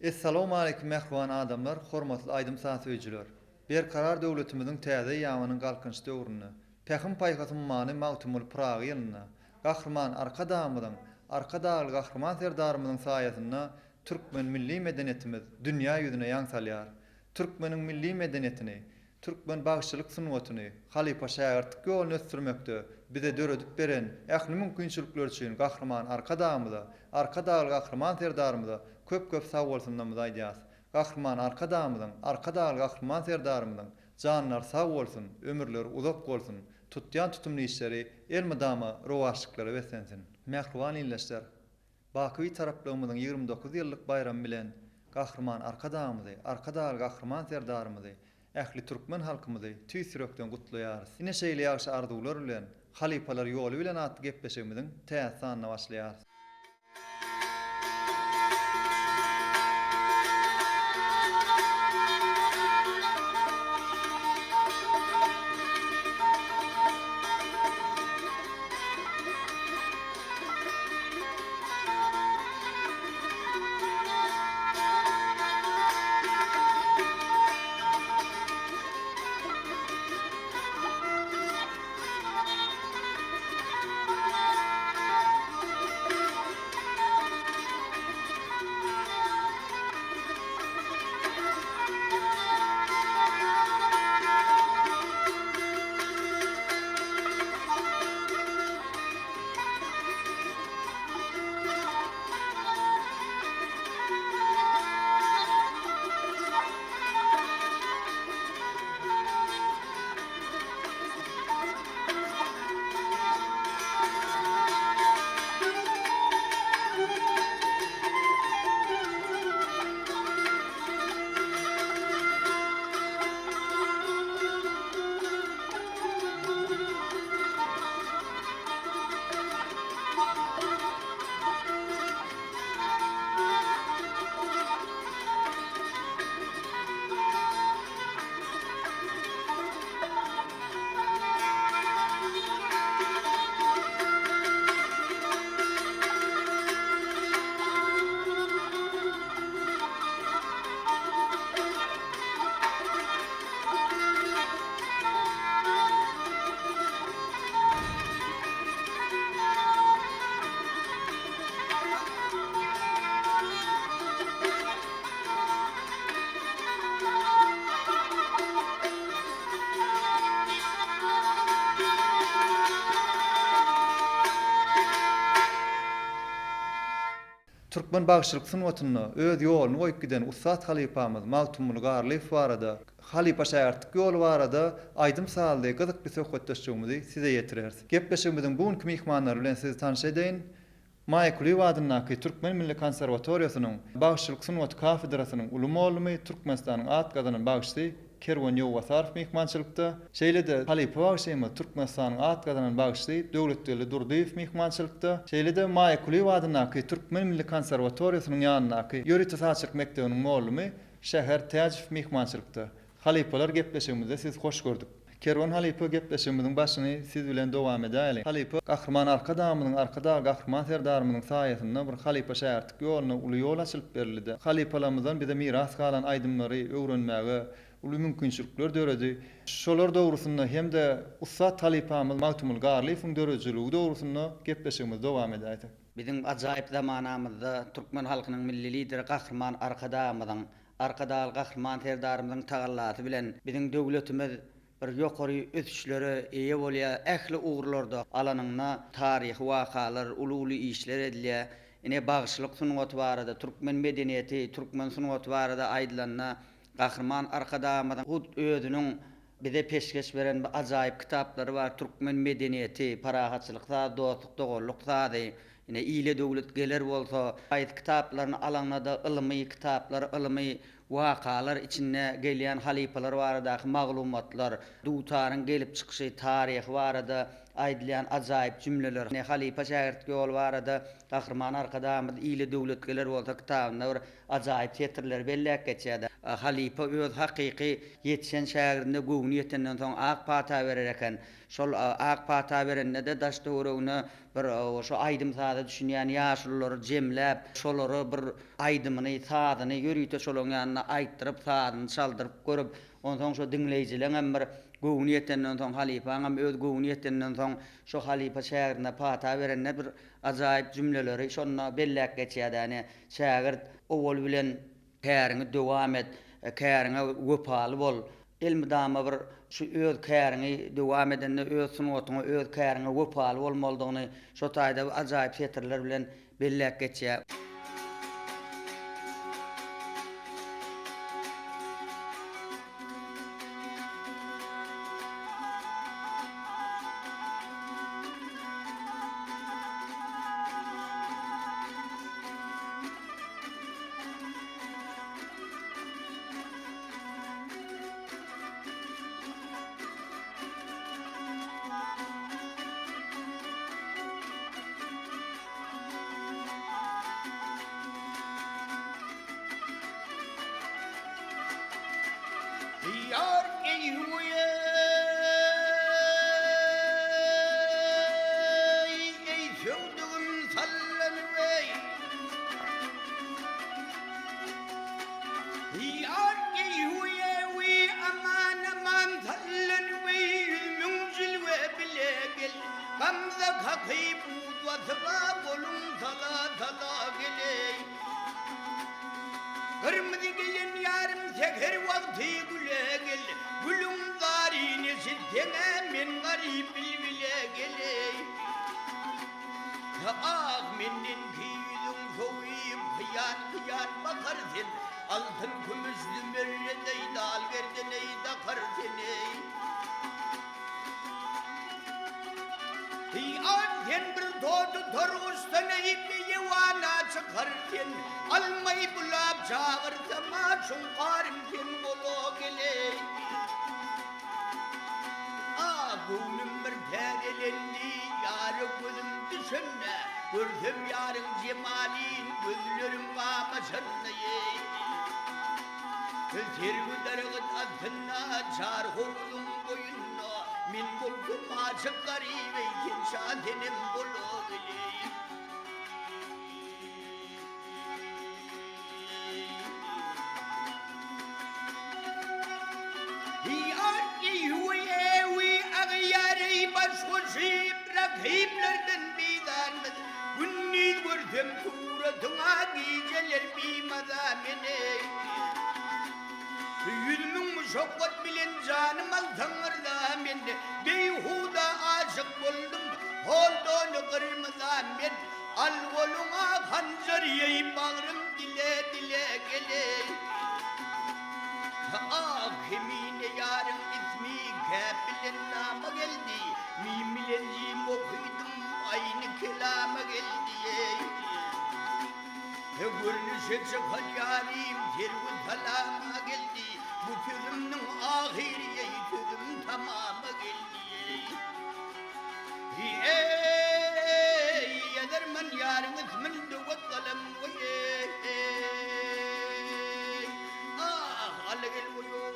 Essalawmaleýkim mähriban adamlar hormatly aýdym saz söýüjiler! Berkarar döwletimiziň täze eýýamynyň Galkynyş döwründe, Pähim-paýhas ummany Magtymguly Pyragy ýylynda, Gahryman Arkadagymyzyň, Arkadagly Gahryman Serdarymyzyň saýasynda türkmen milli medeniýetimiz dünýä ýüzüne ýaň salýar. Türkmeniň milli medeniýetini, Türkmen bagşylyk sungatyny, halypa-şägirtlik ýoluny ösdürmekde bize döredip beren ähli mümkinçilikleri üçin Gahryman Arkadagymyza, Arkadagly Gahryman Serdarymyza köp-köp sagbolsunlarymyzy aýdýarys. Gahryman Arkadagymyzyň, Arkadagly Gahryman Serdarymyzyň janlary sag bolsun, ömürleri uzak bolsun, tutýan tutumly işleri elmydama rowaçlyklara beslensin! Mähriban ildeşler! Baky Bitaraplygymyzyň 29 ýyllyk baýramy bilen Gahryman Arkadagymyzy, Arkadagly Gahryman Serdarymyzy, ähli türkmen halkymyzy tüýs ýürekden gutlaýarys. Ine şeýle ýagşy arzuwlar bilen, Halypalar ýoly bilen atly gepleşigimiziň täze sanyna başlaýarys. Türkmen bagşylyk sungatynda öz ýoluny goýup giden ussat halypamyz Magtymguly Garlyýew barada, halypa-şägirtlik ýoly barada aýdym-sazly gyzykly söhbetdeşligimizi size ýetireris. Gepleşigimiziň bu günki myhmanlary bilen sizi tanyş edeýin. Maýa Kulyýewa adyndaky Türkmen milli konserwatoriýasynyň Bagşyçylyk sungaty kafedrasynyň uly mugallymy, Türkmenistanyň at gazanan bagşysy Kerwen Ýowbasarow myhmançylykda, şeýle-de halypa bagşymyz, Türkmenistanyň at gazanan bagşysy Döwletgeldi Durdyýew myhmançylykda, şeýle-de Maýa Kulyýewa adyndaky Türkmen milli konserwatoriýasynyň ýanyndaky ýörite sazçylyk mekdebiniň mugallymy Şäher Täjow myhmançylykda. Halypalar gepleşigimizde sizi hoş gördük. Kerwen halypa gepleşigimiziň başyny siz bilen dowam edäýeliň. Halypa Gahryman Arkadagymyzyň Arkadag Gahryman Serdarymyzyň saýasynda bir halypa şägirtlik ýoluna uly ýol açylyp berildi-de. Halypalarymyzdan bize miras galan aýdymlary öwrenmäge uly mümkinçilikler döredi. Şolar dogrusynda hem-de ussat halypamyz Magtymguly Garlyýewiň döredijiligi dogrusynda gepleşigimizi dowam edäýsek. Biziň ajaýyp zamanamyzda türkmen halkynyň Milli Lideri Gahryman Arkadagymyzyň Arkadagly Gahryman Serdarymyzyň tagallasy bilen biziň döwletimiz bir ýokary ösüşlere eýe bolýar. Ähli ugurlarda alanyňda taryhy wakalar, uly-uly işler edilýär. Ine, bagşylyk sungaty barada, türkmen medeniýeti, türkmen sungaty barada aýdylanda, Gahryman Arkadagymyzyň hut özüniň bize peşgeş beren bu ajaýyp kitaplary bar, Türkmen medeniýeti, Parahatçylyk sazy, Dostluk, doganlyk sazy, Ine, ile döwlet geler bolsa, haýsy kitaplaryny alaňda-da ylmy kitaplar, ylmy wakalar içinde gelýän halypalar baradaky maglumatlar, dutaryň gelip çykyşy, taryhy barada aýdylýan ajaýyp jümleler, ine, halypa-şägirtlik ýoly barada Gahryman Arkadagymyz Ile döwlet geler bolsa kitabynda bir ajaýyp setirleri belläp geçýär-de. halypa öz hakyky ýetişen şägirdine göwni ýetenden soň ak pata berer eken. Şol ak pata berende-de daş-töweregine bir şo aýdym-saza düşünýän ýaşululary jemläp, şolara bir aýdymyny, sazyny ýörite şolaryň ýanynda aýtdyryp, sazyny çaldyryp görüp, onsoň şo diňleýjileňem bir göwni ýetenden soň, halypaňam öz göwni ýetenden soň, şo halypa şägirdine pata berende bir ajaýyp jümleleri şonda belläp geçýär-dä, ine, şägirt owal bilen käriňi dowam et, käriňe wepaly bol, Elmydama bir şu öz käriňi dowam edende öz sungatyňa, öz käriňe wepaly bolmalydygyny şo taýda ajaýyp setirler bilen belläp geçýär. Ýar eý-huý-eý, eý söwdügim sallanyp-eý. Ýar eý-huý-eý, aman aman sallan-weý, ýüzmüň jilwe bile gel. Gamza kakyp uz basyp-a goluň sala-sala gel-eý. Gyrmyzy geýen ýarym säher wagty güle gel. Gülüň zaryn eşitseň-ä men garyp bilbile gel-eý. Ah, mendenki ýüzüň sowyp, hyýan-hyýan bakar sen, Altyn, kümüş, zümerredeý dal gerdeneý dakar sen-eý. Hyýal sen bir tody torguşsan-eý, beýewana çykar sen, Almaý bulap çagyrsam-a, şuňkarym sen bola gel-eý. Ah, göwnüm bir täzelendi, ýara gözüm düşende, Görsem ýaryň jemalyn, gözlerim gamaşanda, eý. Serwi daragt astynda, çar howzuň boýunda, Men bolsam aşyk garyp, eý, sen şa senem bolagil-eý. Gündiz görsem suratyňa gijeler bimaza meni. Ýüzümiň muşakgat bilen janym alsaň yrza men. Beýhuda aşyk boldum hol dony gyrmyza men. Al goluňa hanjar ýeý bagrym dile dile geleý. Ah kemine ýaryň ismi käp bilen lama geldi, Mim bilen jim okydym aýny kelama geldi eý. Görnüşe çykan ýarym serwi salama geldi, Bu sözümniň ahyry eý sözüm tamama geldi eý. Eý, ýazarman ýaryň ismin döwet galam goý-eý. Ah, al gel goý-oý.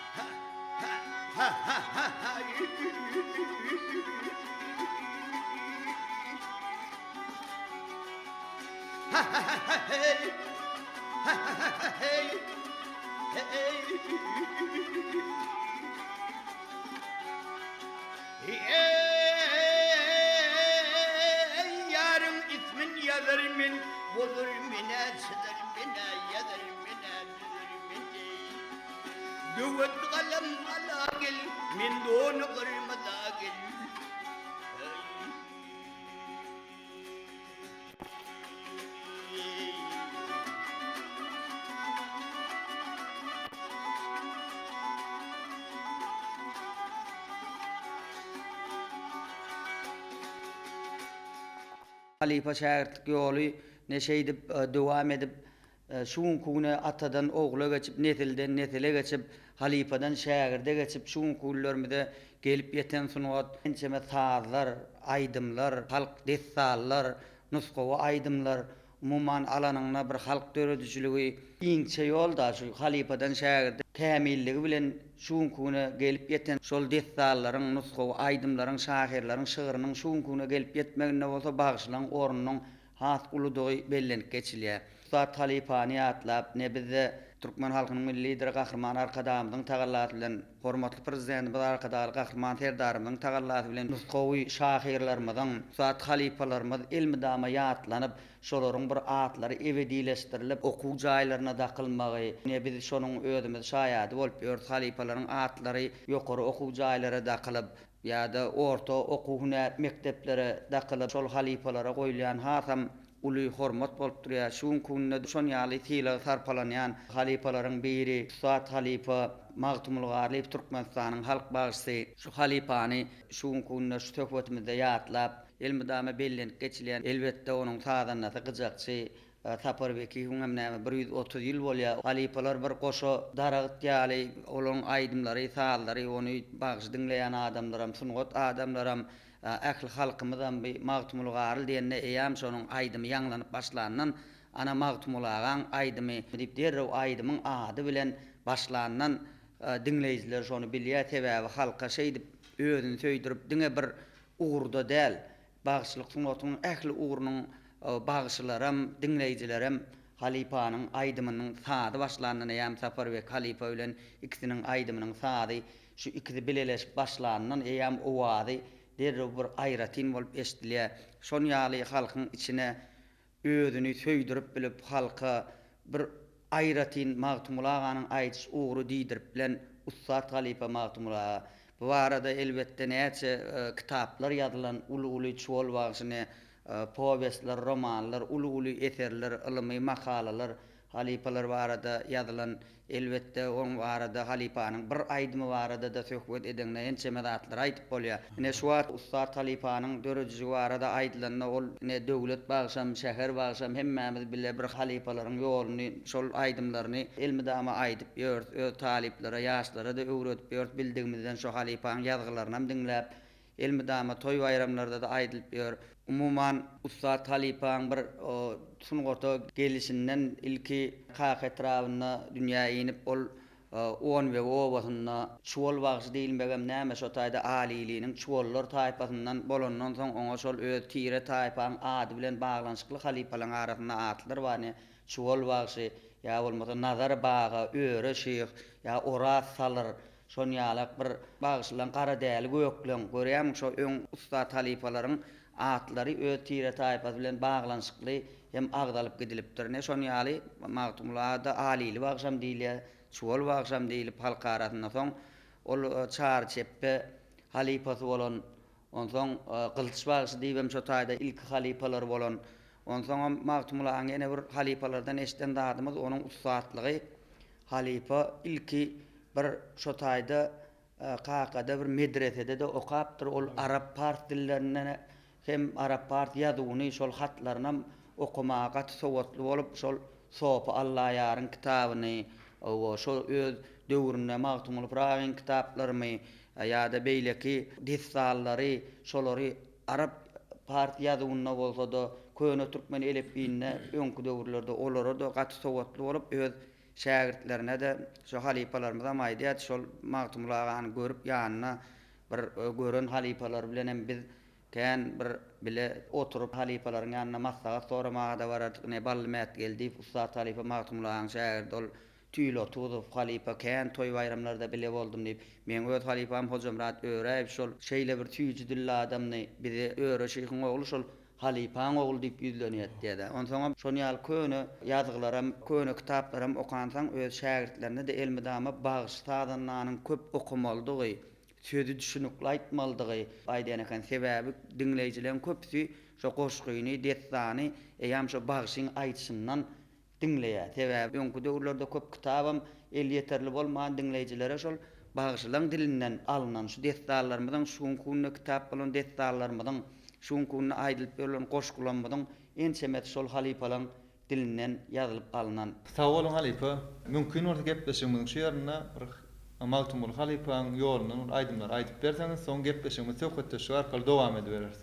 Ha, ha, ha, ha, ha, ha. Ýaryň ismin ýazar men, bozar men-ä, çyzar men-ä, ýazar men-ä, düzer men-eý. Döwet galam ala gel, men dony gyrmyza gel. Halypa şägirtlik ýoly ne şeýdip dowam edip. Şu günki güne atadan ogla geçip, nesilden nesile geçip, halypadan şägirde geçip, şu günki günlerimize gelip ýeten sungat, ençeme sazlar, aýdymlar, halk dessanlar, nusgawy aýdymlar, umuman alanyňda bir halk döredijiligi inçe ýol-da şu halypadan şägirde kämilligi bilen şu günki güne gelip ýeten şol dessanlaryň, nusgawy aýdymlaryň, şahyrlaryň şygrynyň şu günki güne gelip ýetmeginde bolsa bagşylaryň ornunyň has uludygy bellenip geçilýär. Ussat halypany ýatlap, ne bizde türkmen halkynyň Milli Lideri Gahryman Arkadagymyzyň tagallasy bilen, hormatly Prezidentimiz Arkadagly Gahryman Serdarymyzyň tagallasy bilen nusgawy şahyrlarymyzyň, ussat halypalarymyz elmydama ýatlanyp, şolaryň bir atlary ebedileşdirilip, okuw jaýlaryna dakylmagy, ne biz şonuň özümiz şaýady bolup ýörüs, halypalaryň atlary ýokary okuw jaýlara dakylyp, ýa-da orta okuw hünär mekdeplere dakylyp, şol halypalara goýulýan hasam uly hormat bolup durýar. Şu günki günde şon ýaly sylag sarpalanýan halypalaryň biri ussat halypa Magtymguly Garlyýew Türkmenistanyň halk bagşysy. Şu halypany şu günki günde şu söhbetimizde ýatlap, elmydama bellenip geçilýän, elbetde onuň sazandasy gyjakçy Sapar Bekiýewiň hem näme 130 ýyl bolýar. Halypalar bir goşa daragt ýaly, olaryň aýdymlary, sazlary, ony bagşy diňleýän adamlaram, sungat adamlaram, ähli halkymyzam bi Magtymguly Garly diýende eýýäm şonuň aýdymy ýaňlanyp başlandan, ana Magtymguly agaň aýdymy diýip derrew aýdymyň ady bilen başlandan diňleýjiler şony bilýär. Sebäbi halka şeýdip özüni söýdürip diňe bir ugurda däl, Bagşylyk sungatynyň ähli ugrunyň bagşylaram, diňleýjilerem halypanyň aýdymynyň sazy başlandan eýýäm Saparbek halypa bilen ikisiniň aýdymynyň sazy şu ikisi bileleşip başlandan eýýäm owazy derrew bir aýratyn bolup eşidilýär. Şon ýaly halkyň içine özüni söýdürip bilip halka bir aýratyn Magtymguly aganyň aýdyş ugry diýdirip bilen ussat halypa Magtymguly aga. Bu barada elbetde näçe kitaplar ýazylan uly-uly çuwal bagşyny powestler, romanlar, uly-uly eserler, ylymy makalalar Halypalar barada ýazylan, elbetde, oň barada, halypanyň bir aýdymy barada-da söhbet edeňde ençeme zatlary aýdyp bolýar. Ine, şu wagt ussat halypanyň döredijigi barada aýdylanda, ol ine, Döwlet bagşam, Şäher bagşam hemmämiz bile bir halypalaryň ýoluny, şol aýdymlaryny elmydama aýdyp ýörüs, öz talyplara, ýaşlara-da öwredip ýörüs, bildigimizden şo halypaň ýazgylarynam diňläp, Elmydama toý-baýramlarda-da aýdylyp ýör. Umuman, ussat halypaň bir sungata gelişinden ilki Kaka etrabynda dünýä inip, ol Onbegi obasynda Çuwal bagşy diýilmegem näme, şo taýda Aliliniň çuwallar taýpasyndan bolandan soň oňa şol öz tire-taýpaň ady bilen baglanyşykly halypalaň arasynda atlar bar, ine, Çuwal bagşy, ýa bolmasa Nazar baga, Öre şyh, ýa Oraz salyr, Şon ýalak bir bagşylaň Garadäli gökleň, görýämiň şo öň ussat halypalaryň atlary öz tire-taýpasy bilen baglanyşykly hem agzalyp gidilipdir. Ine şon ýaly Magtymguly ada Alili bagşam diýilýär, Çuwal bagşam diýlip halk arasynda soň ol Çary çepbe halypasy bolan, onsoň Gylyç bagşy diýibem şo taýda ilki halypalar bolan. Onsoňam Magtymguly agaň ýene bir halypalardan eşiden zadymyz onuň ussatlygy Halypa ilki bir şo taýda Kakada bir medresede-de okapdyr. Ol arap-pars dillerinden hem arap-pars ýazuwyny, şol hatlarynam okamaga gaty sowatly bolup, şol Sopy Allaýaryň kitabyny, hawa, şo öz döwründe Magtymguly Pyragyň kitaplarymy ýa-da beýleki dessanlary, şolary arap-pars ýazuwynda bolsa-da, köne türkmen elipbiýinde öňki döwürlerde olara-da gaty sowatly bolup, öz Şägirtlerine-de şo halypalarymyzam aýdýardy, şol Magtymguly agany görüp ýanyna bir gören halypalar bilenem biz kän bir bile oturyp halypalaryň ýanyna maslahat soramaga-da barardyk. Ine, Bally Mätgeldiýew ussat halypa Magtymguly agaň şägirdi, ol Tüýli Otuzow halypa kän toý-baýramlarda bile boldum diýip. Meň öz halypam Hojamyrat Öräýew şol şeýle bir süýji dilli adamdy. Bize Öre şyhyň ogly şol Halypaň ogly diýip ýüzlenýär diýýär-dä. Onsoňam şon ýaly köne ýazgylaram, köne kitaplaram okansaň, öz şägirtlerine-de elmydama bagşy-sazandanyň köp okamalydygy, sözi düşünikli aýtmalydygy aýdýan eken. Sebäbi diňleýjileriň köpüsi şo goşgyny, dessany eýýäm şo bagşyň aýdyşyndan Diňleýär. Sebäbi öňki döwürlerde köp kitabam elýeterli bolman diňleýjilere şol bagşylaň dilinden alnan şu dessanlarymyzyň şu günki günde kitap bolan dessanlarymyzyň şu günki günde aýdylyp ýörlen goşgularymyzyň ençemesi şol halypalaň dilinden ýazylyp alnan. Sag boluň halypa. Mümkin bolsa gepleşigimiziň şu ýerinde bir Magtymguly halypaň ýolundan bir aýdymlar aýdyp berseňiz soň gepleşigimizi söhbetdeşlik arkaly dowam edibereris.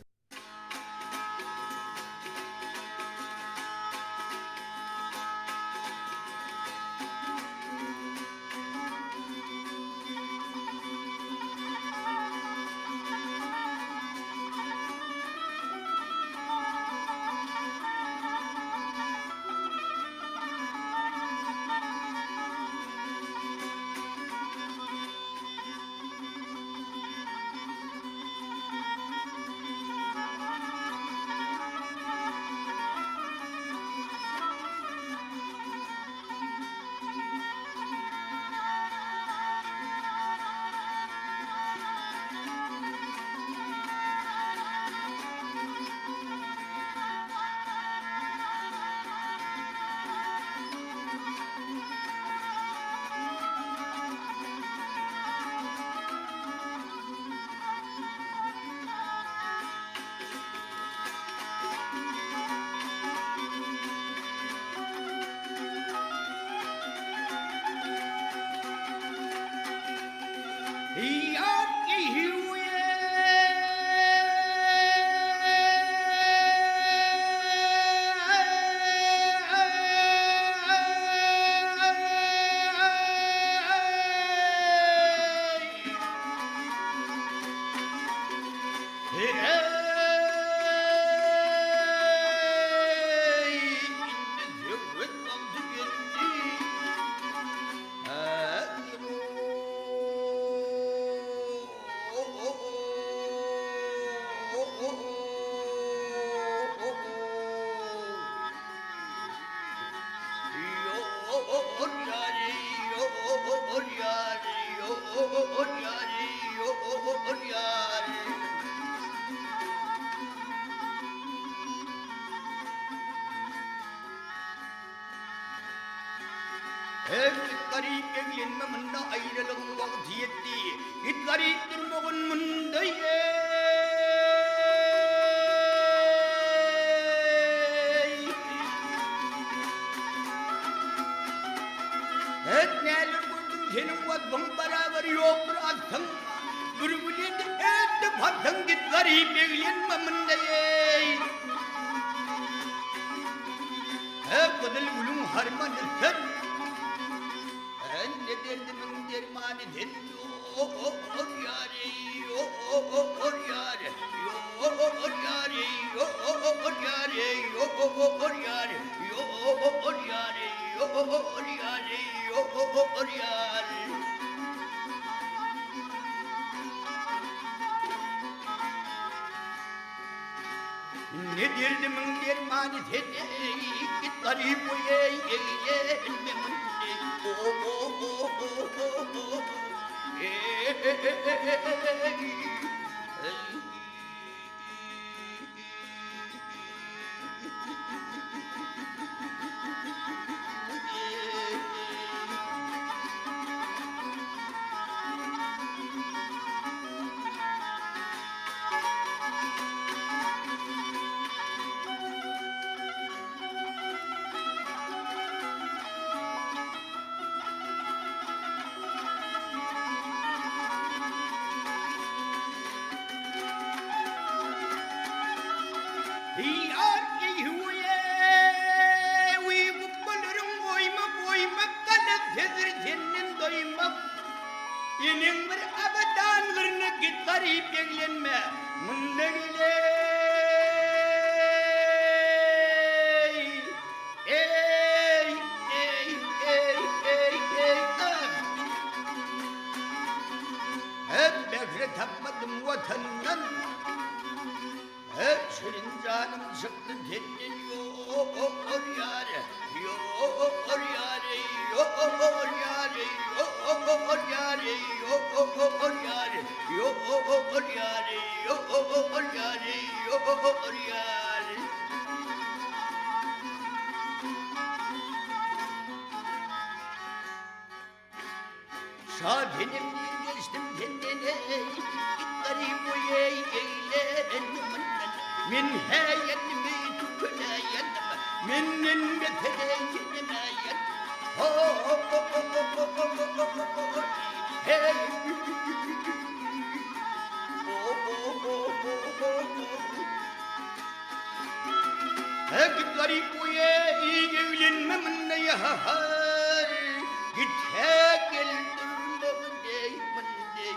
Eý, git garyp eglenme munda aýralygyň wagty ýetdi. Git garyp durmagyn munda eý. Et näler gördüm seniň wasbyň barabar ýokdur aslyň. Bir bilen et paslyň git garyp eglenme munda eý. He gyzyl gülüň harmany sen. Ne derdimiň dermany sen. Ýor ýary, ýor ýary, ýor ýary, ýor ýary, ýor ýary, ýor ýary, ýor ýary, ýor ýary. Ne derdimiň dermany sen eý, git garyp goý eý, eý, elme mundy, o, o, o, o, o, o, eý, eý. Eneň bir abadan birine git garyp eglenme munda geleý eý eý eý eý eý ah. Hep mähri tapmadym watandan Hep şirin janym çykdy tenden Ýor ýar Ýor ýar Ýor ýar Ýor ýar Ýor ýar Ýor ýar Ýor ýar Ýor ýar. Şa senem diýr geçdim senden eý, Git garyp oý eý eýlenme mundan. Men häýenimi tükeläýendim. Menden beter eýlemeýän Git garyp oýa eglenme munda ýar Git hä gel durma deý mundeý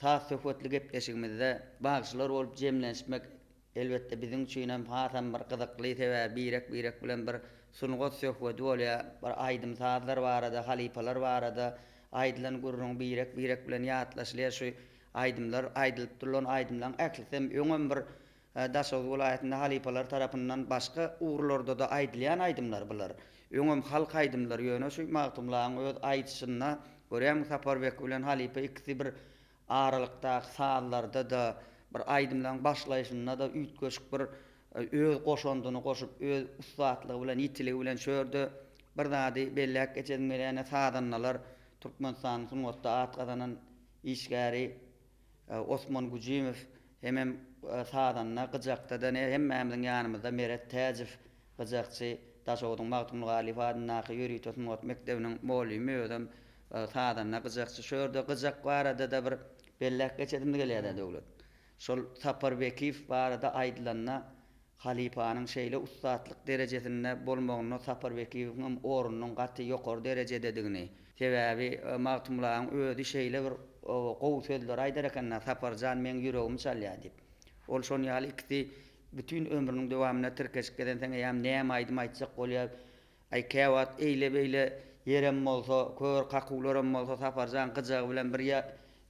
Saz söhbetli gepleşigimizde bagşylar bolup jemlenişmek Elbetde biziň üçinem hasam bir gyzykly sebäbi birek birek bilen bir sungat söhbedi bolýar. Bir aýdym sazlar barada halypalar barada aýdylan gürrüň birek birek bilen ýatlaşylýar şu aýdymlar aýdylyp durulan aýdymlaň ählisem öňem bir Daşoguz welaýatynda halypalar tarapyndan başga ugurlardada aýdylýan aýdymlar bular. Öňem halk aýdymlary ýöne şu Magtymlaň öz aýdyşynda görýäňmi Saparbek bilen halypa ikisi bir Aralykdaky sazlarda-da, bir aýdymlaryň başlaýşynda-da üýtgeşik bir öz goşandyny goşup, öz ussatlygy bilen, ýitiligi bilen şu ýerde bir zady belläp geçesim gelýär, ine, sazandalar Türkmenistanyň sungatda at gazanan işgäri Osman Güjümow hemem sazanda gyjakda-da ine hemmämiziň ýanymyzda Meret Täjow gyjakçy, Daşogzuň Magtymguly Garlyýew adyndaky ýörite sungat mekdebiniň mugallymy özem Sazanda gyjakçy. Şu ýerde gyjak barada-da bir belläp geçesimiz gelýär-dä Döwlet. Şol Sapar Bekiýew barada aýdylanda, halypanyň şeýle ussatlyk derejesinde bolmagynda Sapar Bekiýewiňem ornunyň gaty ýokary derejededigini, sebäbi Magtymguly agaň özi şeýle bir gowy sözleri aýdar eken-dä, Sapar jan meň ýüregimi çalýar diýip. Ol şon ýaly ikisi bütin ömrüniň dowamynda tirkeşip gezensoň eýýäm näme aýdym aýtjak bolýar, Aý, käwagt eýle-beýle ýerem bolsa, kör kakuwlaram bolsa Saparjan gyjagy bilen bir ýa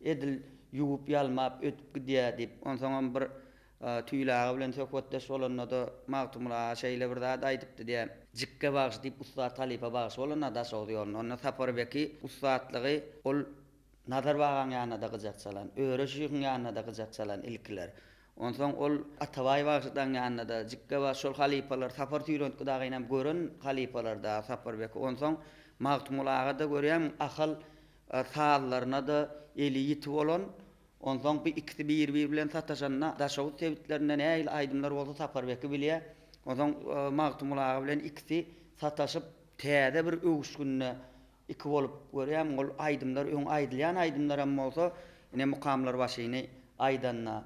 edil ýuwup-ýalmap ötüp gidýär diýip. Onsoňam bir Tüýli aga bilen söhbetdeş bolanda-da Magtymguly aga şeýle bir zat aýdypdy diýýär. Jikge bagşy diýip ussat halypa bagşy bolanda Daşoguz ýolunda. Onda Saparbeki ussatlygy ol Nazar bagaň ýanynda-da gyjak çalan, Öre şyhyň ýanynda-da gyjak çalan ilkiler. Onsoň ol Atabaý bagşydaň ýanynda-da, Jikge bagşy şol halypalar, Sapar Süýrentgi dagynam gören halypalar dagy Sapar beki. Onsoň Magtymguly aga-da görýämiň, Ahal sazlaryna-da eli ýiti bolan. Onsoň bu ikisi bir-biri bilen sataşanda Daşoguz sebitlerinde nähili aýdymlar bolsa Sapar beki bilýär. Onsoň Magtymguly aga bilen ikisi sataşyp täze bir öwüşginde Iki bolup görýämiň ol aýdymlar öň aýdylýan aýdymlaram bolsa ine mukamlar başyny aýdanda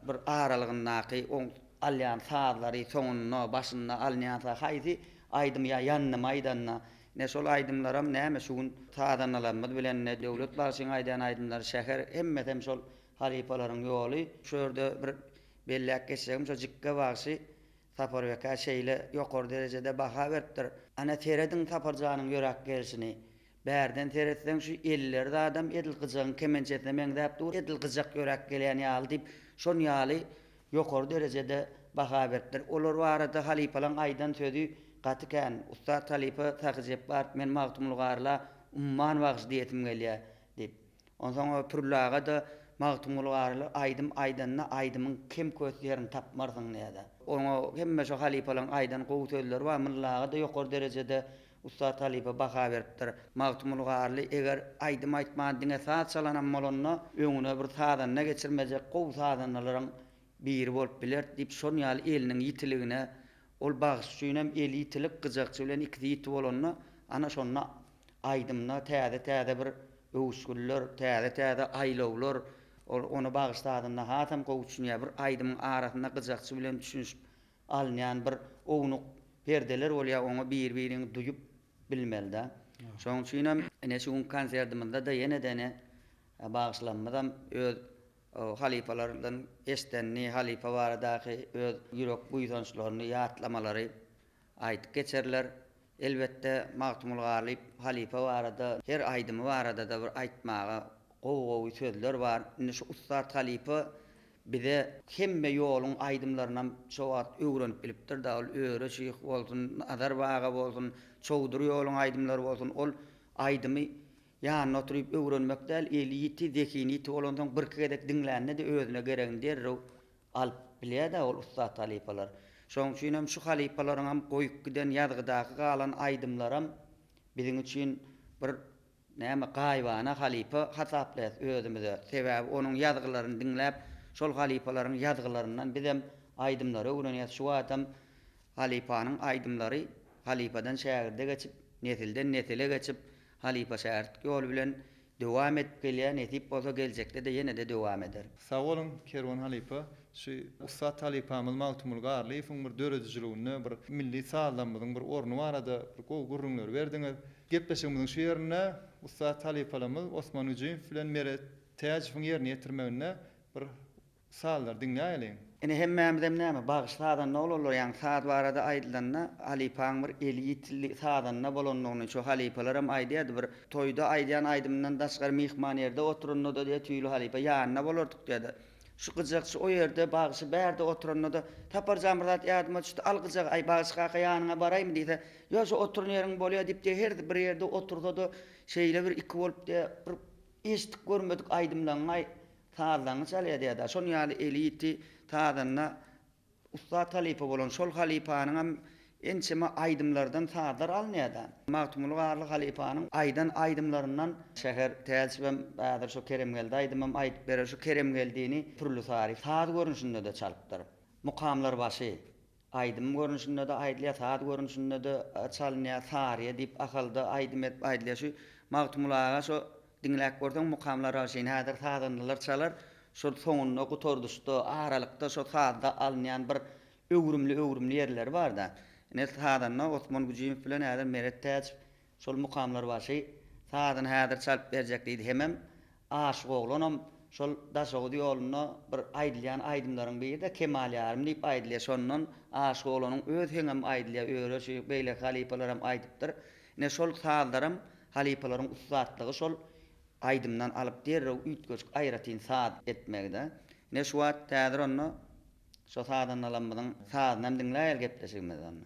bir aralygyndaky oň alýan sazlary soňunda başynda alynýan saz haýsy aýdym ýa ýandymy aýdanda ine şol aýdymlaram näme şu gün sazandalarymyz bilen ine Döwlet bagşyň aýdýan aýdymlary şäher hemmesem şol halypalaryň ýoly şu ýerde bir belläp geçjegim şo Jikge bagşy Saparbekä şeýle ýokary derejede baha beripdir. Ana serediň Saparjanyň ýöräp gelşini. Bärden seretseň şu elleri zadam edil gyjagyň kemençesine meňzäp dur, edil gyjak ýöräp gelýän ýaly diýip, şon ýaly ýokary derejede baha beripdir. Olar barada halypalaň aýdan sözi gaty kän. Ussat halypa Sahy Jepbarow men Magtymguly Garla umman bagşy diýesim gelýär diýip. Onsoň o Pürli aga-da Magtymguly Garly aýdym aýdanda aýdymyň kem-köst ýerini tapmarsyň diýýär-de. Oňa hemme şo halypalaryň aýdan gowy sözleri bar. Mylly aga-da ýokary derejede ussat halypa baha beripdir. Magtymguly Garly eger aýdym aýtman diňe saz çalanam bolanda öňüne bir sazanda geçirmejek gowy sazandalaryň biri bolup bilerdi diýip şon ýaly eliniň ýitiligine ol bagşy üçinem eli ýitilik gyjakçy bilen ikisi ýiti bolanda ana şonda Aýdymda täze-täze bir öwüşginler, täze-täze aýlawlar, ol ony bagşy sazynda hasam gowy düşünýär. Bir aýdymyň arasynda gyjakçy bilen düşünişip alynýan bir ownuk perdeler bolýar, oňa bir-biriňi duýup bilmeli-dä. Şonuň üçinem ine şu günki konsertimizde-de ýene-de ine bagşylarymyzam öz halypalardan eşidenini, halypa baradaky öz ýürek buýsançlaryny, ýatlamalary aýdyp geçerler. Elbetde, Magtymguly Garlyýew halypa barada, her aýdymy barada-da bir aýtmaga gowy-gowy sözler bar. Indi şu ussat halypa bize hemme ýoluň aýdymlarynam şo wagt öwrenip bilipdir-de, ol Öre şyh bolsun, Nazar baga bolsun, Çowdur ýoluň aýdymlary bolsun, ol aýdymy ýanynda oturyp öwrenmek däl, eli ýiti, zehini ýiti bolansoň birki gezek diňlände-de özüne geregini derrew Alyp bilýär-dä ol ussat halypalar. Şonuň üçinem şu halypalaryňam goýup giden ýazgydaky galan aýdymlaram biziň üçin bir näme gaýybana halypa hasaplaýas özümize. Sebäbi onuň ýazgylaryny diňläp, şol halypalaryň ýazgylaryndan bizem aýdymlary öwrenýäs. Şu wagtam halypanyň aýdymlary halypadan şägirde geçip, nesilden nesile geçip, halypa-şägirtlik ýoly bilen Dowam edip gelýär, nesip bolsa geljekde-de ýene-de dowam eder. Sag boluň Kerwen halypa. Şu ussat halypamyz Magtymguly Garlyýewiň bir döredijiliginde bir milli sazlarymyzyň bir orny barada bir gowy gürrüňleri berdiňiz. Gepleşigimiziň şu ýerinde ussat halypalarymyz Osman Güjümow bilen Meret Täjowyň ýerine ýetirmeginde bir Sazlary diňläýeliň. Ine hemmämizem näme, bagşy sazanda bolanlar, ýagny saz barada aýdylanda halypaň bir eli ýitili sazanda bolandygyny şo halypalaram aýdýardy, bir toýda aýdýan aýdymyndan daşgary myhman ýerde oturanda-da diýýär Tüýli halypa ýanynda bolardyk diýýärdi. Şu gyjakçy o ýerde, bagşy bärde oturanda-da, Sapar jan bir zat ýadyma düşdi, al gyjagy, aý bagşy kaka ýanyňa baraýmy diýse, ýok şo oturan ýeriň bolýar diýip diýýär, hersi bir ýerde otursa-da şeýle bir iki bolup diýýär, bir eşidip görmedik aýdymlaryňy Sazlaňy çalýar diýýär-dä. Şonuň ýaly eli ýiti sazanda ussat halypa bolan şol halypanyňam ençeme aýdymlardan sazlar alynýar-da. Magtymguly Garly halypanyň aýdan aýdymlaryndan Şäher Täjiwem häzir şo Keremgeldi aýdymam aýdyp berer. Şu Keremgeldini Pürli Sary saz görnüşinde-de çalypdyr. Mukamlar başy. Aýdym görnüşinde-de aýdylýar, saz görnüşinde-de çalynýar. Saryýa diýip Ahalda aýdym edip aýdylýar. Şu Magtymguly aga şo diňläp görseň Mukamlar Ragşyny häzir sazandalar çalar. Şol soňunda gutardyşda, aralykda şo sazda alynýan bir öwrümli-öwrümli ýerleri bar-da. Ine sazanda Osman Güjümow bilen häzir Meret Täjow Şol mukamlarbaşy sazyny häzir çalyp berjek diýdi. Hemem Aşyk oglanam şol Daşoguz ýolunda bir aýdylýan aýdymlaryň biri-de Kemal ýarym diýip aýdylýar. Şondan Aşyk oglanyň öz heňem aýdylýar. Öre şu beýleki halypalaram aýdypdyr. Ine şol sazlaram halypalaryň ussatlygy şol aýdymdan alyp derrew üýtgeşik aýratyn saz etmegi-de. Ine şu wagt häzir onda Şo sazandalarymyzyň sazynam diňläýeli gepleşigimizde onda.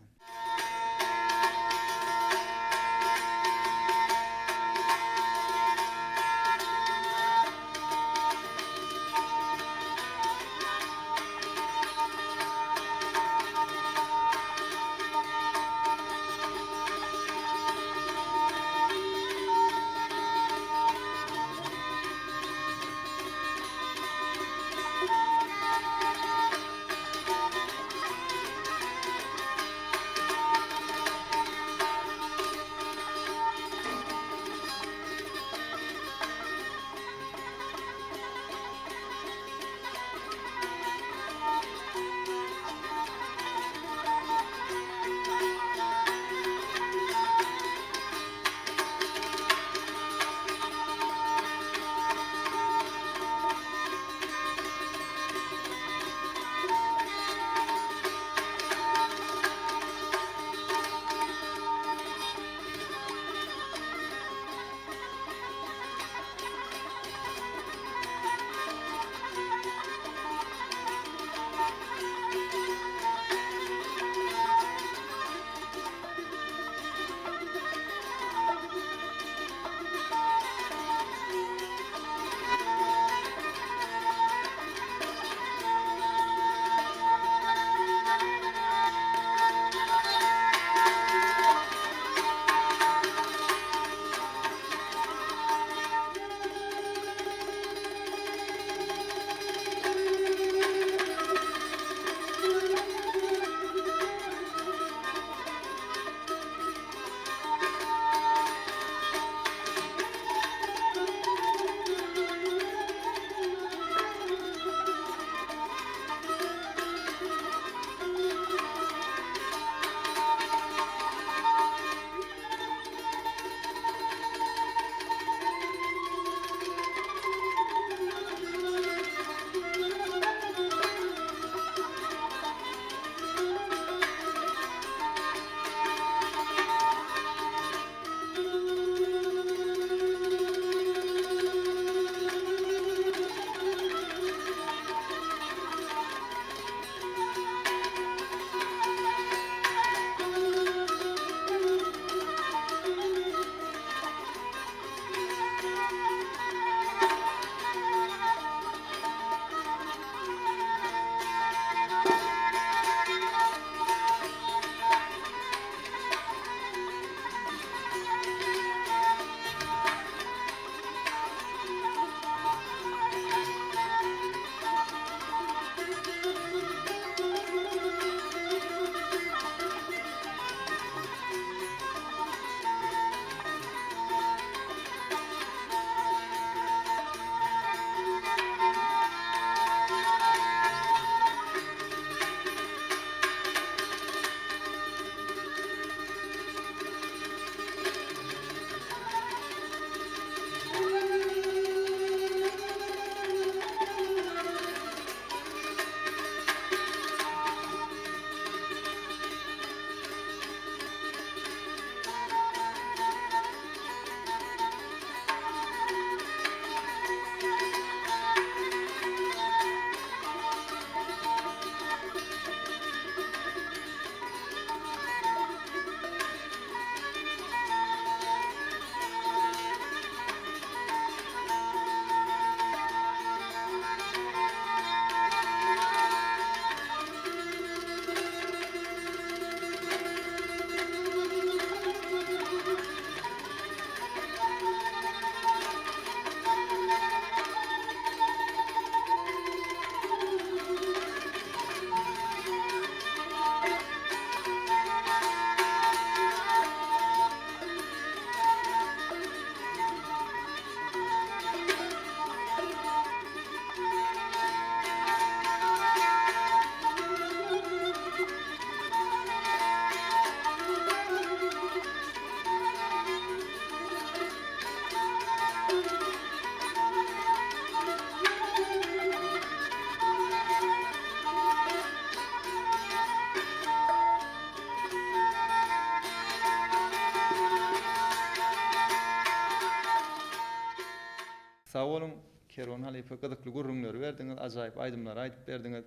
Kerwen halypa gyzykly gürrüňleri berdiňiz, ajaýyp aýdymlary aýdyp berdiňiz.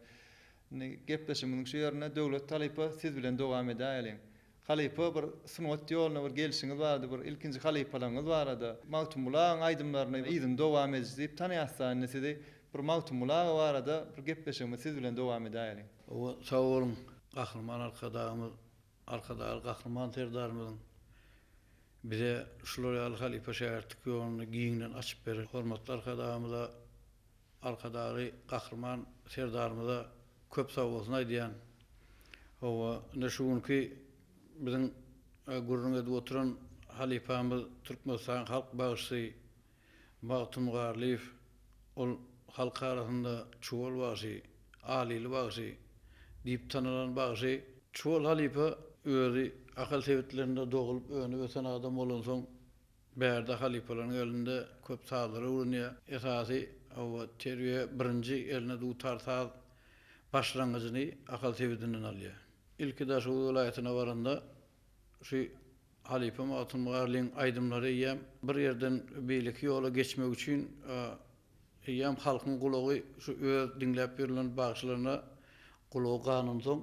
Indi gepleşigimiziň şu ýerinde Döwlet halypa siz bilen dowam edäýeliň. Halypa bir sungat ýoluna bir gelşiňiz barada bir ilkinji halypalaryňyz barada Magtymguly agaň aýdymlaryny yzyny dowam ediji diýip tanaýasda indi sizi bir Magtymguly aga barada bir gepleşigimizi siz bilen dowam edäýeliň. Hawa sag boluň Gahryman Arkadagymyz Arkadagly Gahryman Serdarymyzyň bize şular ýaly halypa şägirtlik ýoluny giňden açyp beren hormatly Arkadagymyza Arkadagly Gahryman Serdarymyza köp sagbolsun aýdýan. Hawa, ine şu günki biziň gürrüň edip oturan halypamyz Türkmenistanyň halk bagşysy Magtym Garlyýew, ol halk arasynda Çuwal bagşy, Alili bagşy diýip tanalan bagşy. Çuwal halypa özi Ahal sebitlerinde doglup önüp-ösen adam bolansoň, Bärde halypalaryň elinde köp sazlar öwrenýär. Esasy, hawa, terbiýe birinji eline dutar saz başlangyjyny Ahal sebitinden alýar. Ilki Daşoguz welaýatyna baranda şu halypa Magtym Garlyň aýdymlary eýýäm bir ýerden beýleki ýola geçmek üçin Eýýäm halkyň gulagy şu öz diňläp ýörlen bagşylaryna gulagy ganansoň,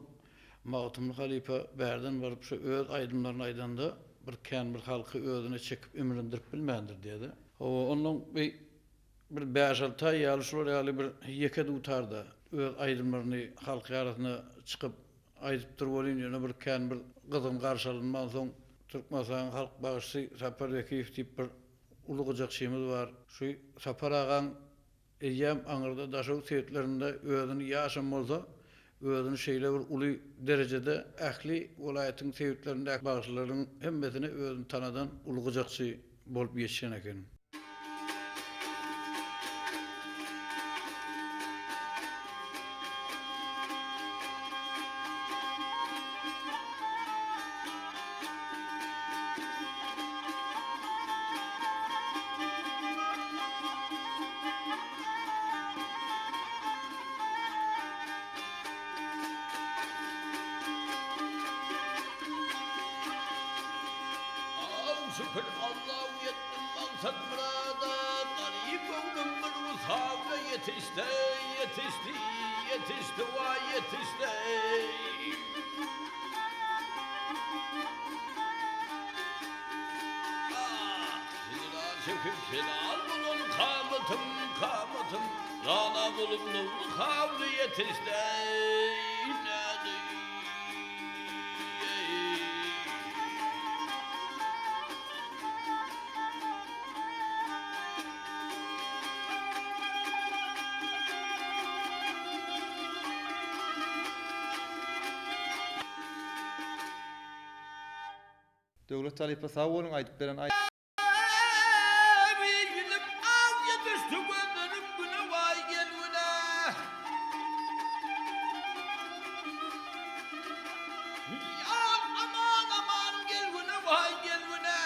Magtymly halypa bärden baryp şu öz aýdymlaryny aýdanda bir kän bir halky özüne çekip imrindirip bilmändir diýýär-de. Hawa, onnoň bi bir bäş-alty aý ýaly şular ýaly bir ýeke dutarda öz aýdymlaryny halk arasyna çykyp aýdypdyr welin, ýöne bir kän bir gyzgyn garşy alynmansoň, Türkmenistanyň halk bagşysy Sapar Bekiýew diýip bir Uly gyjakçymyz bar. Şu Sapar agaň eýýäm aňyrda Daşoguz sebitlerinde özüni ýaşam bolsa, özüni şeýle bir uly derejede ähli welaýatyň sebitlerindäki bagşylaryň hemmesine özüni tanadan uly gyjakçy bolup ýetişen eken. Aw şükür Allaw ýetdim maksat myrada Garyp göwnüm bir wysala ýetişdi ýetişdi ýetişdi waý ýetişdi. Ah, hijran çekip helal bolan kamatym, kamatym, Rana bolup nurly hawly ýetişdi. Döwlet halypa sag boluň aýdyp beren Ýüzüm awja düşdi gözlerim güne waý gel güne. Ýar aman aman gel güne waý gel güne.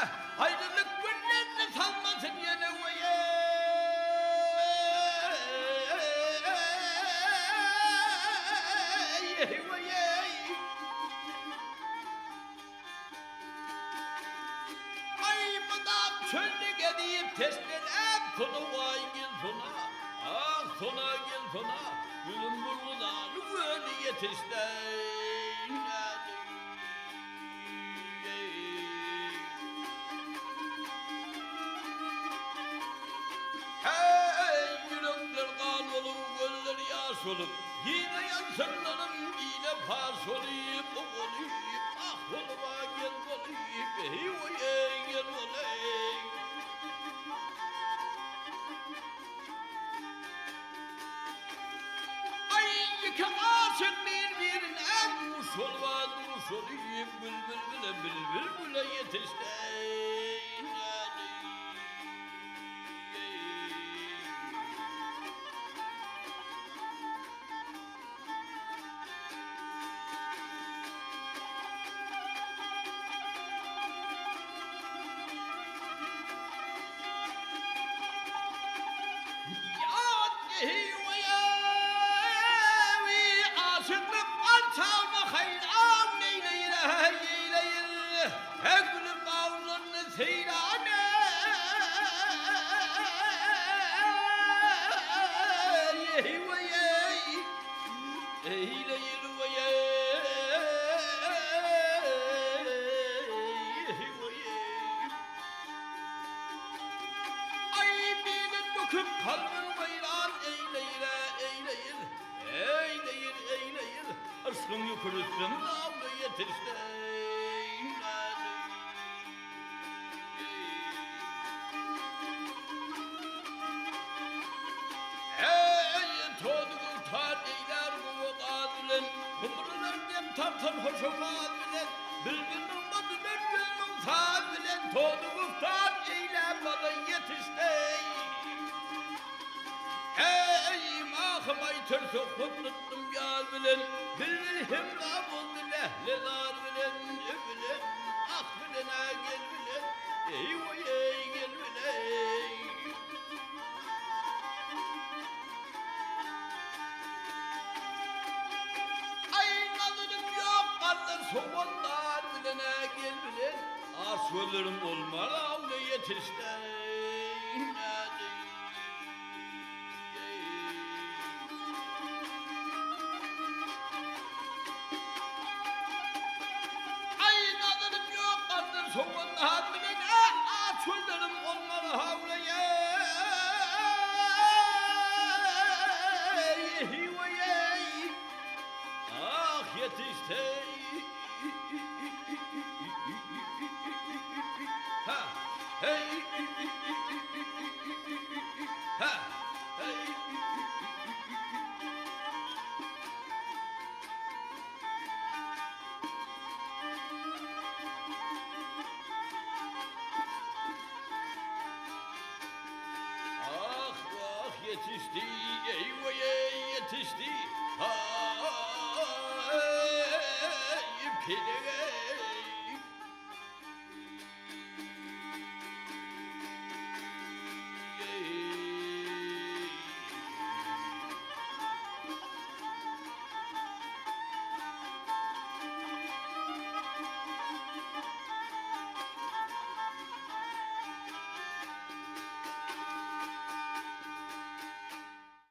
Aýralyk günlerini salmasyn ýene weýeý weýeý. Aý mydam çölde gezip teşneläp sona waý gel sona ah sona gel sona Ýüzüm burgudaly göli ýetişdi. Heý ýürekler gan bolup gözler ýaş bolup Gije ýansynlarym gije paş bolup o bolup ah bolup a gel bolup eý oý eý gel bolup. Aý iki aşyk bir birine duş bolup a duş bolup Bülbül bile bilbil güle ýetişdi. gyrmyzy awla ýetişdi. Eý, tody gultar eýlär gowa gaz bilen, Gumrular dem tartan hoş owaz bilen, Bilbiliň badydan ýüzüň saz bilen, Tody guftar eýlär bala ýetişdi. Eý, mahym aýtar söhbet tutdum ýar bilen, Bilbil hemra boldy lähle-zar bilen, Bilen, ah bilen-ä gel bilen, Eý-oý-eý, gel bilen. Aý, nazarym ýok gardan sowan dar bilen-ä gel bilen, Aç gözlerim olmaz awla ýetişdi. Aý nazarym ýok gardan sowan dar bilen aç gözlerim olmaz hawlaýa Ah ýetişdi Ha hey Ha hey. Ah vah ýetişdi, eý-weý-eý ýetişdi, ha-eý pelek-eý.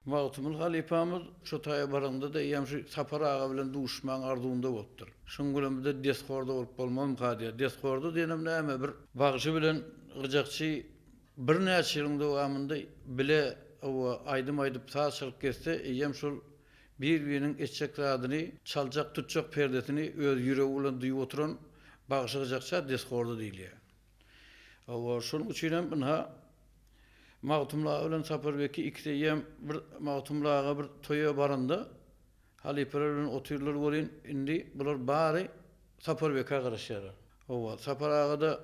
Magtymguly halypamyz şu taýa baranda-da eýýäm şu Sapar aga bilen duşmagyň arzuwynda bolupdyr. Şuň bilen bir-de deskorda bolup bolmazmyka diýýär. Deskorda diýenem näme, bir bagşy bilen gyjakçy birnäçe ýylyň dowamynda bile hawa aýdym aýdyp, saz çalyp gezse, eýýäm şol bir-biriniň etjek zadyny, çaljak, tutjak perdesini öz ýüregi bilen duýup oturan bagşy gyjakça deskorda diýilýär. Hawa, şonuň üçinem ynha Magtymguly aga bilen Sapar Beki ikisi eýýäm bir Magtymguly aga bir toýa baranda halypalar bilen otyrlar welin, indi bular bary Sapar Bekä garaşýarlar. Hawa, Sapar aga-da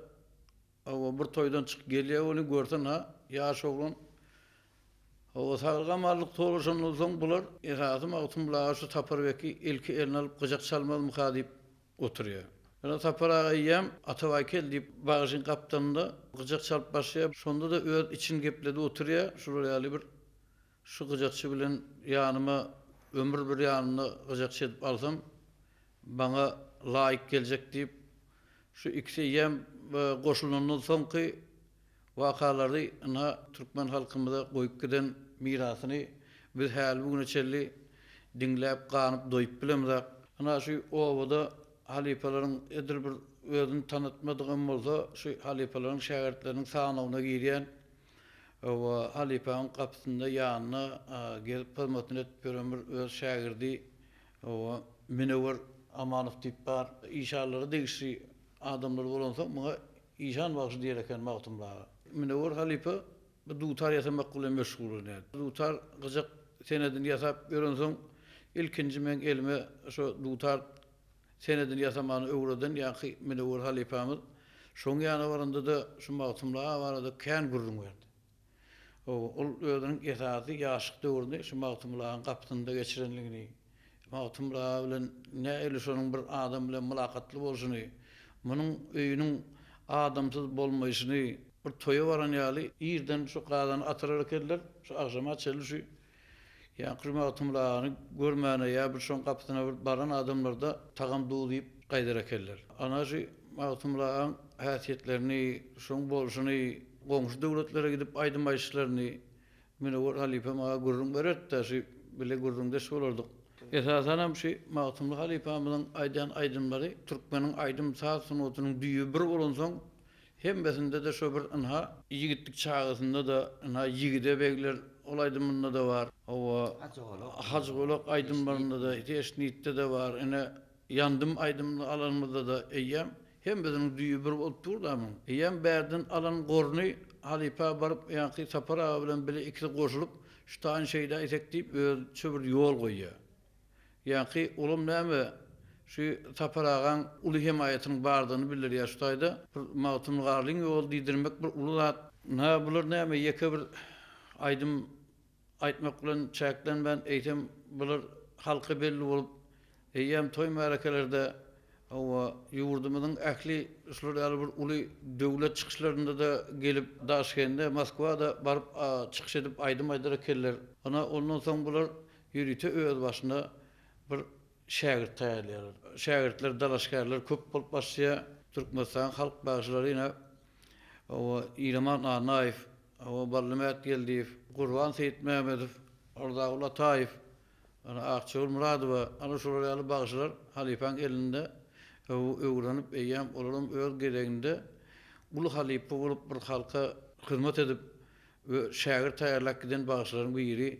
hawa bir toýdan çykyp gelýär welin görse ynha ýaş oglan hawa saglyk-amanlyk soraşandan soň bular esasy Magtymguly aga şu Sapar Beki ilki eline alyp gyjak çalmazmyka diýip oturýar. Ýöne Sapar aga eýýäm Atabaý kel diýip, bagşyň gapdalynda gyjak çalyp başlaýar. Şonda-da öz içini gepledip oturýar. Şular ýaly bir şu gyjakçy bilen ýanyma ömür bir ýanynda gyjakçy edip alsam, maňa laýyk geljek diýip, şu ikisi eýýäm goşulandan soňky Wakalary ynha türkmen halkymyza goýup giden mirasyny biz häli bu güne çenli diňläp ganyp doýup bilemzak. Ynha şu obada halypalaryň edil bir özüni tanatmadygam bolsa şu halypalaryň şägirtleriniň sanawyna girýän we halypaň gapysynda ýanynda gezip hyzmatyny edip ýören bir öz şägirdi we Minewwer Amanow diýip bar. Işanlara degişli adamlar bolansoň muňa Işan bagşy diýer eken Magtymguly aga. Münewwer halypa bu dutar ýasamak bilen meşgullanýar. Dutar gyjak senedini ýasap ýörensoň, ilkinji meň elime şo dutar senedini ýasamany öwreden ýaňky Münewwer halypamyz. Şoň ýanyna baranda-da şu Magtymguly aga barada kän gürrüň berdi. Hawa, ol özüniň esasy ýaşlyk döwrüni şu Magtymguly agaň gapysynda geçirenligini, Magtymguly aga bilen nähili şonuň bir adam bilen mylakatly bolşuny, munuň öýüniň adamsyz bolmaýşyny, bir toýa baran ýaly irden şu gazany atyrar ekenler, şu agşama çenli şu Ýaňky Magtymguly agany görmäne ýa bir şoň gapysyna bir baran adamlarda tagam duz iýip gaýdar ekenler. Ana şu Magtymguly agaň häsiýetlerini, şoň bolşuny, goňşy döwletlere gidip aýdym aýdyşlaryny Münewwer halypa maňa gürrüň bererdi-de, şu bile gürrüňdeş bolardyk. Esasanam şu Magtymguly halypamyzyň aýdýan aýdymlary türkmeniň aýdym-saz sungatynyň düýbi bir bolansoň, Hemmesinde-de şo bir ynha, ýigitlik çagasynda-da ynha Ýigide begler ol aýdymynda-da bar. Hawa, Hajygolak aýdymlarynda-da, Teşnitde-de bar. Ine, Ýandym aýdymyny alanymyzda-da eýýäm hemmesiniň düýbi bir bolup dur-da muň. Eýýäm bärden alan goruny halypa baryp ýaňky Sapar aga bilen bile ikisi goşulyp şu taýyny şeýdäýsek diýip özüçe bir ýol goýýar. Ýaňky olam näme şu Sapar agaň uly hemaýatynyň bardygyny bildirýär şu taýda. Bir Magtymguly Garlyň ýoly diýdirmek bir uly zat. Ynha bular näme ýeke bir aýdym aýtmak bilen çäklenmän, eýsem, bular halka belli bolup, eýýäm toý-märekelerde, hawa, ýurdumyzyň ähli şular ýaly bir uly döwlet çykyşlarynda-da gelip, Daşkende, Moskwa-da baryp çykyş edip aýdym aýdar ekenler. Ana, ondan soň bular ýörite özbaşyna bir şägirt taýýarlaýarlar. Şägirtler, dalaşgärler köp bolup başlaýar. Türkmenistanyň halk bagşylary ine, hawa, Ilaman Annaýew, Hawa, Bally Mätgeldiýew, Gurban Seýitmämmedow, Orzagul Ataýew, ana, Akjagül Myradowa, ana, şular ýaly bagşylar halypaň elinde öwrenip, eýýäm olaram öz gezeginde uly halypa bolup bir halka hyzmat edip, şägirt taýýarlap giden bagşylaryň biri.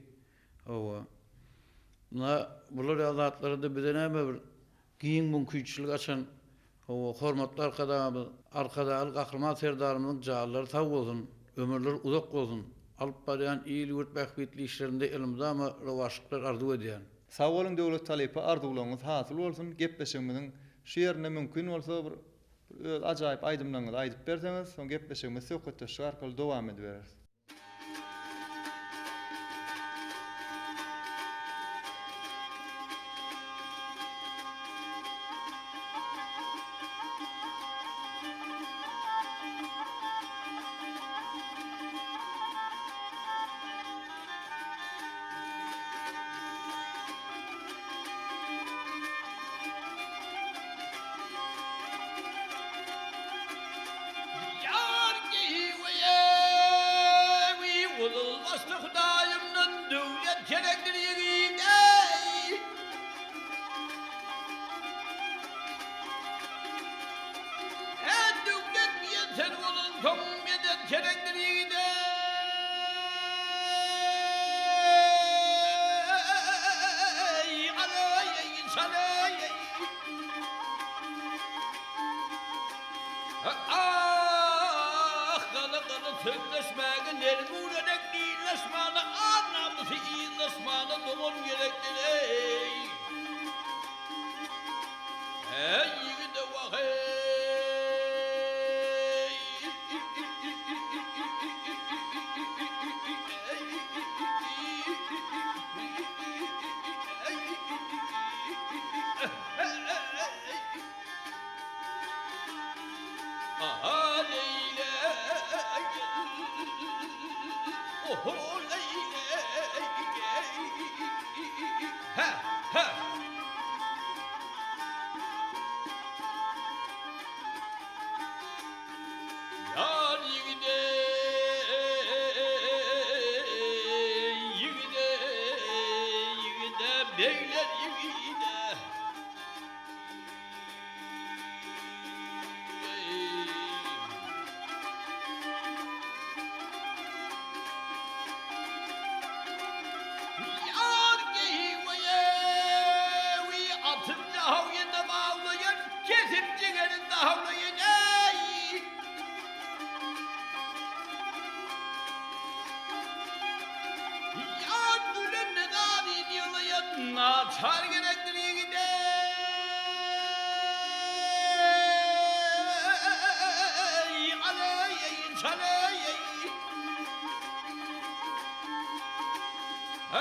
Hawa. Ynha, bular ýaly zatlara-da bize näme bir giň mümkinçilik açan, hawa, hormatly Arkadagymyz, Arkadagly Gahryman Serdarymyzyň janlary sag bolsun, ömürleri uzak bolsun, alyp barýan il-ýurt bähbitli işlerinde elmydama rowaçlyklar arzuw edýän. Sag boluň Döwlet halypa arzuwlaryňyz hasyl bolsun gepleşigimiziň şu ýerinde mümkin bolsa bir öz ajaýyp aýdymlaryňyzy aýdyp berseňiz soň gepleşigimizi söhbetdeşlik arkaly dowam edibereris. Ýar geýiweýewi Gyzylbaşly Hudaýymdan döwlet gerekdir ýigit-eý. Hä döwlet diýen sen bolansoň medet gerekdir ýigit-eý. Aleý-eý, çaleý-eý. Ah, gala-gala sözleşmäge nergürenek dinleşmäne ar-namysy yzlaşmana dogan gerekdir-eý. Äý, ýigide wah-eý! Begler ýigide. Ýar geýiweýewi atyn jahawýende baglaýan, kesip jigerin dahawlaýan, eý! Ýar gülende zaryn ýyglaýan, naçar gerekdir ýigide. Eý, aleý, çaleý. Ah,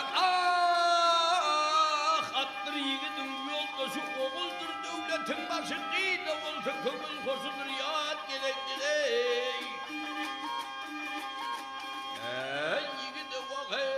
atdyr ýigidiň ýoldaşy oguldyr, döwletiň başy, gyz-da bolsa köňül hoşudyr, ýat gerekdir, eý. Äý, ýigide wah-eý!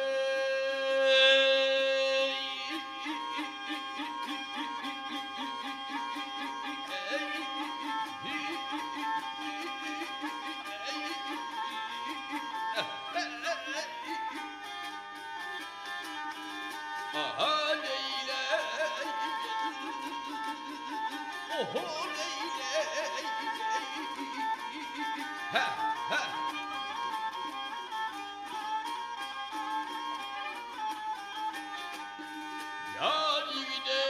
Ýar ýigide!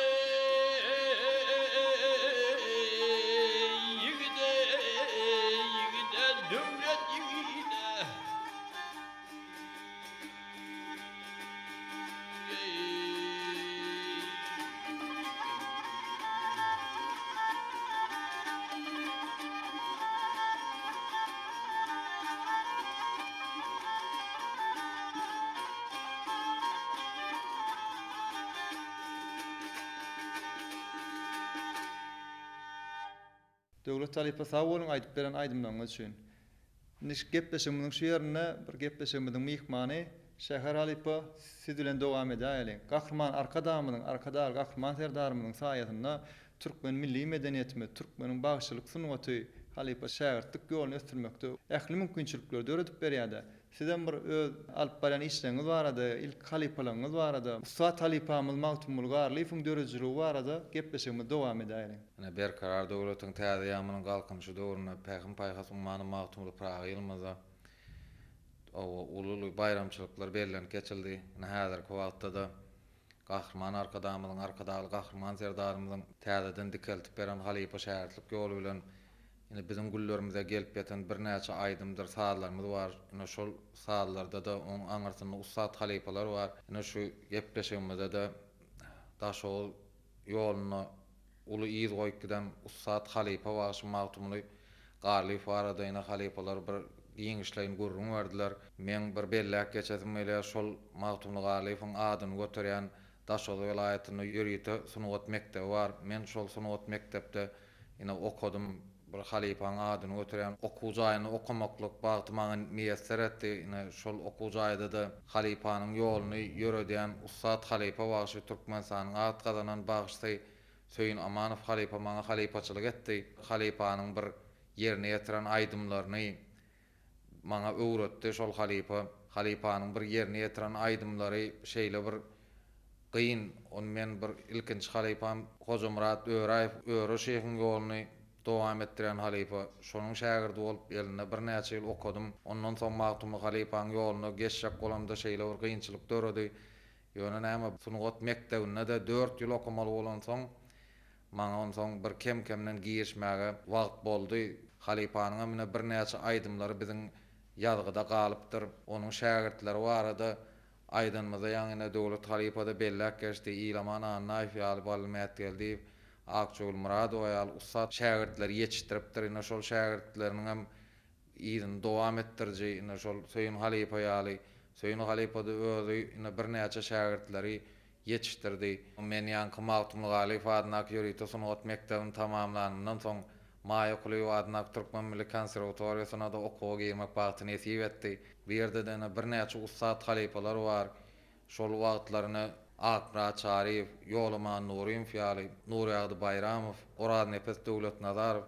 Döwlet halypa sag boluň aýdyp beren aýdymlaryňyz üçin. Indi şu gepleşigimiziň şu ýerinde bir gepleşigimiziň myhmany Şäher halypa siz bilen dowam edäýeliň. Gahryman Arkadagymyzyň, Arkadagly Gahryman Serdarymyzyň saýasynda türkmen milli medeniýetimiz, türkmeniň bagşylyk sungaty halypa şägirtlik ýoluny ösdürmekde ähli mümkinçilikleri döredip berýärde. Sizem bir öz alyp barýan işleriňiz barada, ilki halypalaryňyz barada, ussat halypamyz Magtymguly Garlyýewiň döredijiligi barada gepleşigimizi dowam edäýeliň. Ine, Berkarar döwletiň täze ýamynyň Galkynyşy döwründe Pähim-paýhas ummany Magtymguly Pyragy ýylymyzda uly-uly baýramçylyklar bellenip geçildi. Ine, häzirki wagtda-da Gahryman Arkadagymyzyň, Arkadagly Gahryman Serdarymyzyň täzeden dikeltip beren halypa-şägirtlik ýoly bilen Ine biziň günlerimize gelip ýeten birnäçe aýdymdyr sazlarymyz bar. Ine şol sazlarda-da onuň aňyrsynda ussat halypalar bar. Ine şu gepleşigimizde-de Daşoguz ýolunda uly yz goýup giden ussat halypa bagşy Magtymguly Garlyýew barada ine halypalar bir giňişleýin gürrüň berdiler. Meň bir belläp geçesim gelýär şol Magtymguly Garlyýewiň adyny göterýän Daşoguz welaýatynda ýörite sungat mekdebi bar. Men şol sungat mekdepde Ine, okadym, bir halypaň adyny göterýän okuw jaýynda okamaklyk bagty maňa miýesser etdi. Ine, şol okuw jaýda-da halypanyň ýoluny ýöredýän ussat halypa bagşy, Türkmenistanyň at gazanan bagşysy Söýün Amanow halypa maňa halypaçylyk etdi. Halypanyň bir ýerine ýetiren aýdymlaryny maňa öwretdi şol halypa. Halypanyň bir ýerine ýetiren aýdymlary şeýle bir gyn, ony men bir ilkinji halypam Hojamyrat Öräýew, Öre şyhyň ýoluny dowam etdirýän halypa, şonuň şägirdi bolup elinde birnäçe ýyl okadym. Ondan soň Magtymguly halypaň ýoluna geçjek bolamda şeýle bir kynçylyk döredi. Ýöne näme, sungat mekdebinde-de dört ýyl okamaly bolansoň, Maňa onsoň bir kem-kemden girişmäge wagt boldy. Halypanyňam ine birnäçe aýdymlary biziň ýazgyda galypdyr. Onuň şägirtleri barada aýdanymyzda ýaňy ine Döwlet halypa-da belläp geçdi, Ilaman Annaýew ýaly, Bally Mätgeldiýew, Akjagül Myradowa ýaly ussat şägirtleri ýetişdiripdir. Ine şol şägirtleriniňem yzyny dowam etdiriji ine şol Söýün halypa ýaly. Söýün halypa-da özi ine birnäçe şägirtleri ýetişdirdi. Men ýaňky Magtymguly Garlyýew adyndaky ýörite sungat mekdebini tamamlanymdan soň, Maýa Kulyýewa adyndaky Türkmen milli konserwatoriýasyna-da okuwa girmek bagty nesip etdi. Bu ýerde-de ine birnäçe ussat halypalar bar. Şol wagtlar ine Akmyrat Çaryýew, Ýolaman Nurymow ýaly, Nurýagdy Baýramow, Oraznepes Döwletnazarow,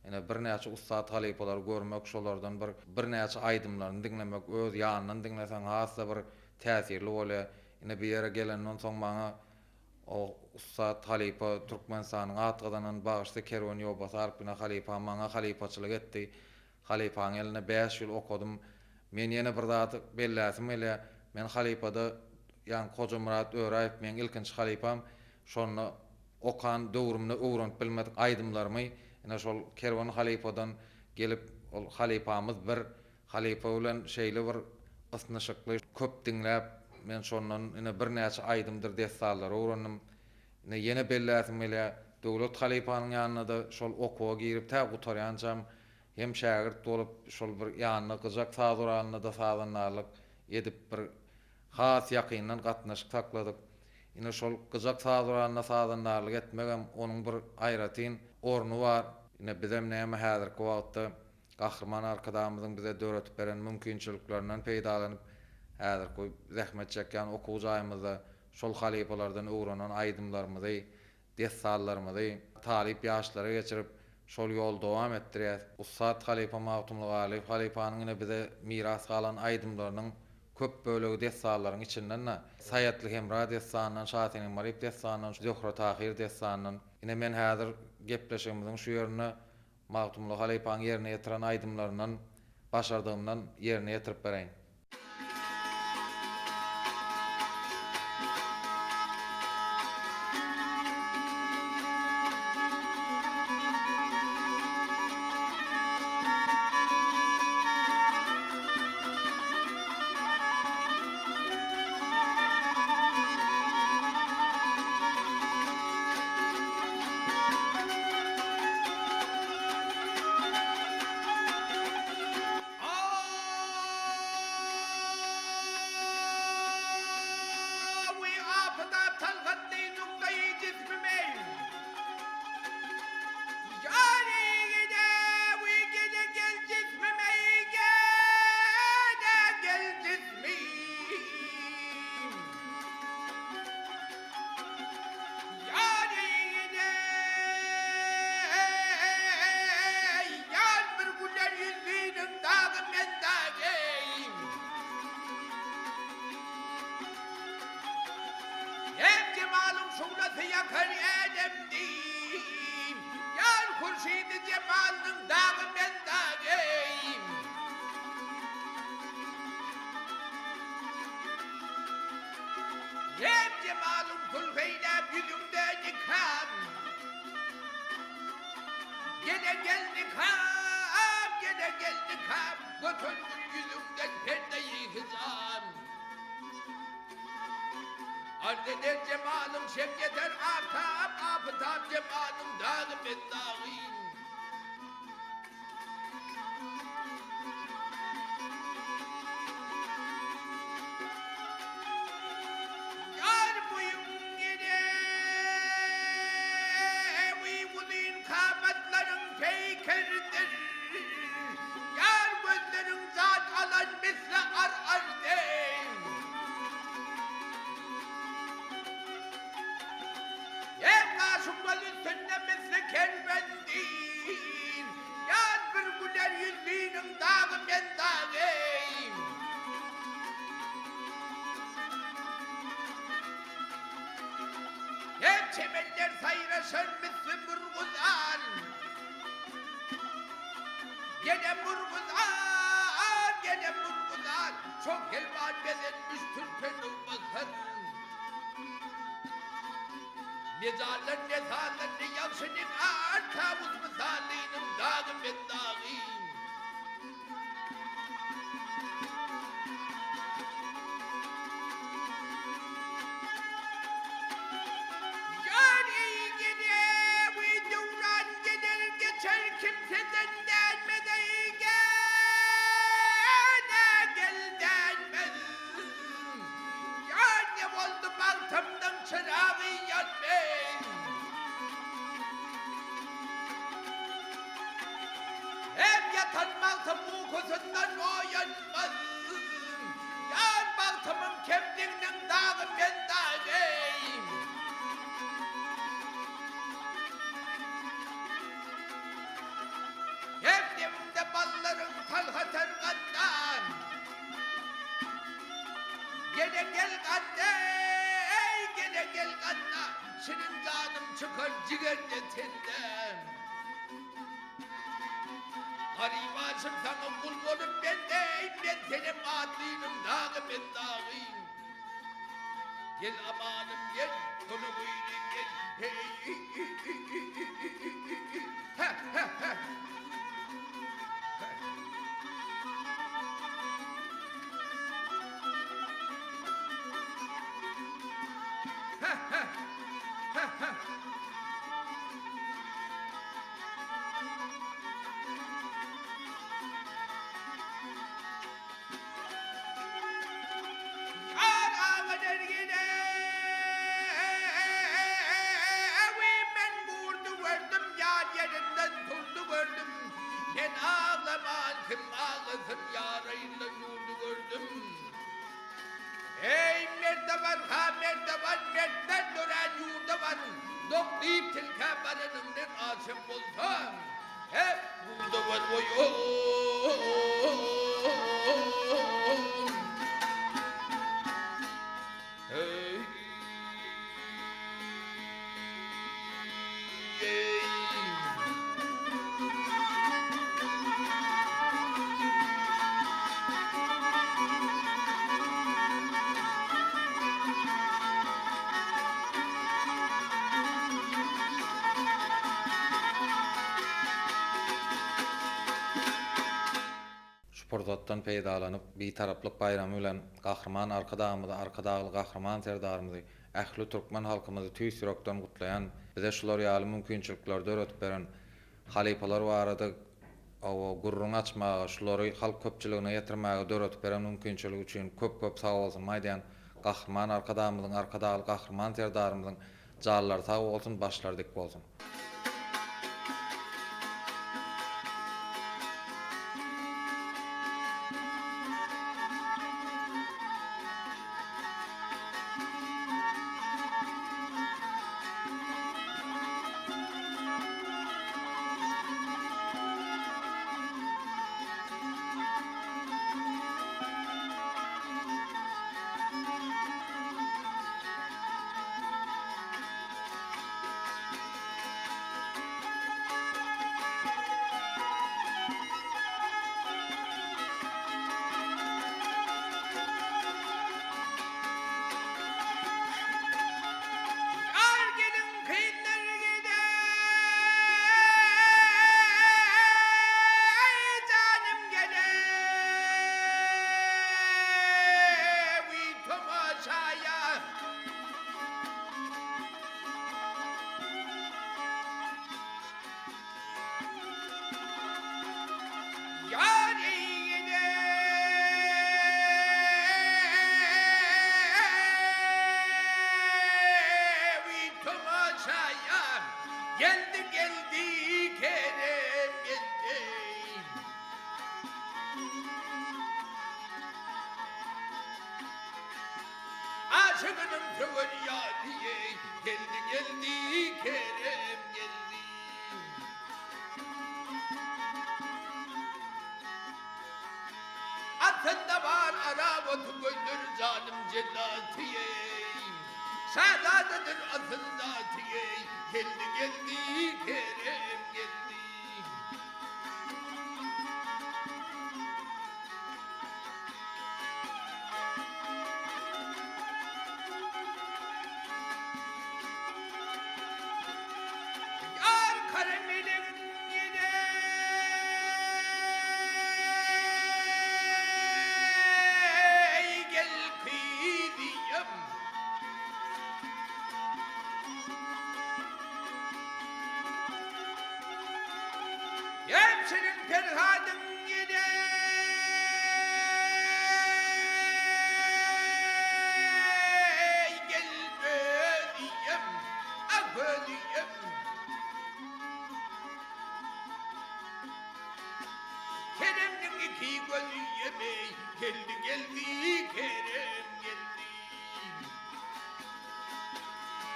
ine birnäçe ussat halypalary görmek, şolardan bir birnäçe aýdymlaryny diňlemek, öz ýanyndan diňleseň has-da bir täsirli bolýar. Ine bu ýere gelenden soň maňa o ussat halypa Türkmenistanyň at gazanan bagşysy Kerwen Ýowbasarow ine halypa maňa halypaçylyk etdi. Halypaň elinde bäş ýyl okadym. Men ýene bir zady belläsim gelýär. Men halypada ýagny Hojamyrat Öräýew meň ilkinji halypam. Şonda okan döwrümde öwrenip bilmedik aýdymlarymy ine şol Kerwen halypadan gelip ol halypamyz bir Halypa bilen şeýle bir ysnyşykly, köp diňläp, men şondan ine birnäçe aýdymdyr dessanlary öwrendim. Ine ýene belläsim gelýär, Döwlet halypanyň ýanynda-da şol okuwa girip tä gutarýançam hem şägirt bolup, şol bir ýanynda gyjak saz guralynda-da sazandarlyk edip bir has ýakyndan gatnaşyk sakladyk. Ine şol gyjak saz guralynda sazandarlyk etmegem onuň bir aýratyn orny bar. Ine bizem näme häzirki wagtda Gahryman Arkadagymyzyň bize döredip beren mümkinçiliklerinden peýdalanyp, häzirki zähmet çekýän okuw jaýymyzda şol halypalardan öwrenen aýdymlarymyzy, dessanlarymyzy talyp ýaşlara geçirip, şol ýoly dowam etdirýäs. Ussat halypa Magtymguly Garlyýew halypanyň ine bize miras galan aýdymlarynyň köp bölegi dessanlaryň içinden-de, Saýatly-Hemra dessanyndan, Şasenem-Garyp dessanyndan, Zöhre-Tahyr dessanyndan. Ine men häzir gepleşigimiziň şu ýerinde Magtymguly halypaň ýerine ýetiren aýdymlaryndan başardygymdan ýerine ýetirip bereýin. Awy apyda talgatly nukdaýy jismime Jary giden. şuglasy ýakar älemni. Ýar hurşydy jemalynyň dagy men dagy. Hem jemalyň sulh eýläp ýüzüňde nikam. Gele gel nikam, gele gel nikam, Götergin ýüzüňden perdeýi hijam. Arz eder jemalyň şem ýeter aftap, Apytap jemalyň dagy men dagy. Ýar boýuň erewi uzyn kamatlaryň peýkerdir. Ýar gözleriň jan alan misli ar-ar deý. Hem gaşyň göz üstünde misli kerwendir. Ýar bir güler ýüzliniň dagy men dagy. Her çemenler saýraşar misli murguzar. Gene murguzar, gene murguzar. Çok helwan bezenmiş türpe nowbahar. Mezarlar ne sazlar ne ýagşy nigar Tawus mysalynyň dagy men dagy. Ýar eý gedewi döwran geler geçer kimseden dänmez eý gene gel dänmez. Ýar ne boldy bagtymnyň çyragy ýanmaz. Hem ýatan bagtym ukusyndan oýanmaz. Ýar bagtymyň kemliginiň dagy men dagy. Her demimde ballaryň talhatar gandan. Gele gel gandeý, gele gel ganda, Şirin janym çykar jigerden tenden. Garyp aşyk saňa gul bolup bendeý, Men senem atlynyň dagy men dagy. Gel amanym gel, sona guýrym gel, Heý-i-i-i-i-i-i-i-i-i-i, Hä-hä-hä. Men gurdy gördüm, ýar ýerinden turdy gördüm. Men aglaman kim aglasyn ýaraýynda ýurdy gördüm. Eý merteban ha merteban mertler dörän ýurda baryň dok diýip tilkä baranyňdan aşyk bolsam hep gurda bar oý-oom. Heý. Şu pursatdan peýdalanyp, Bitaraplyk baýramy bilen Gahryman Arkadagymyzy, Arkadagly Gahryman Serdarymyzy, ähli türkmen halkymyzy tüýs ýürekden gutlaýan, bize şular ýaly mümkinçilikleri döredip beren halypalar barada hawa gürrüň açmaga, şulary halk köpçüligine ýetirmäge döredip beren mümkinçiligi üçin köp-köp sagbolsunymy aýdýan. Gahryman Arkadagymyzyň, Arkadagly Gahryman Serdarymyzyň janlary sag bolsun, başlary dik bolsun! Keremiň söwer ýary eý, Geldi, geldi, Kerem geldi. Atynda bar arabaty gözler janym jennaty eý. Şazadadyr asyl zaty eý, Geldi, geldi, Kerem geldi. Ýar kara melegiň eneý gel gyzym. Hemşiniň Perhadyň eneý gel gözüm, a gözüm. Keremniň iki gözüem eý, geldi geldi Kerem geldi.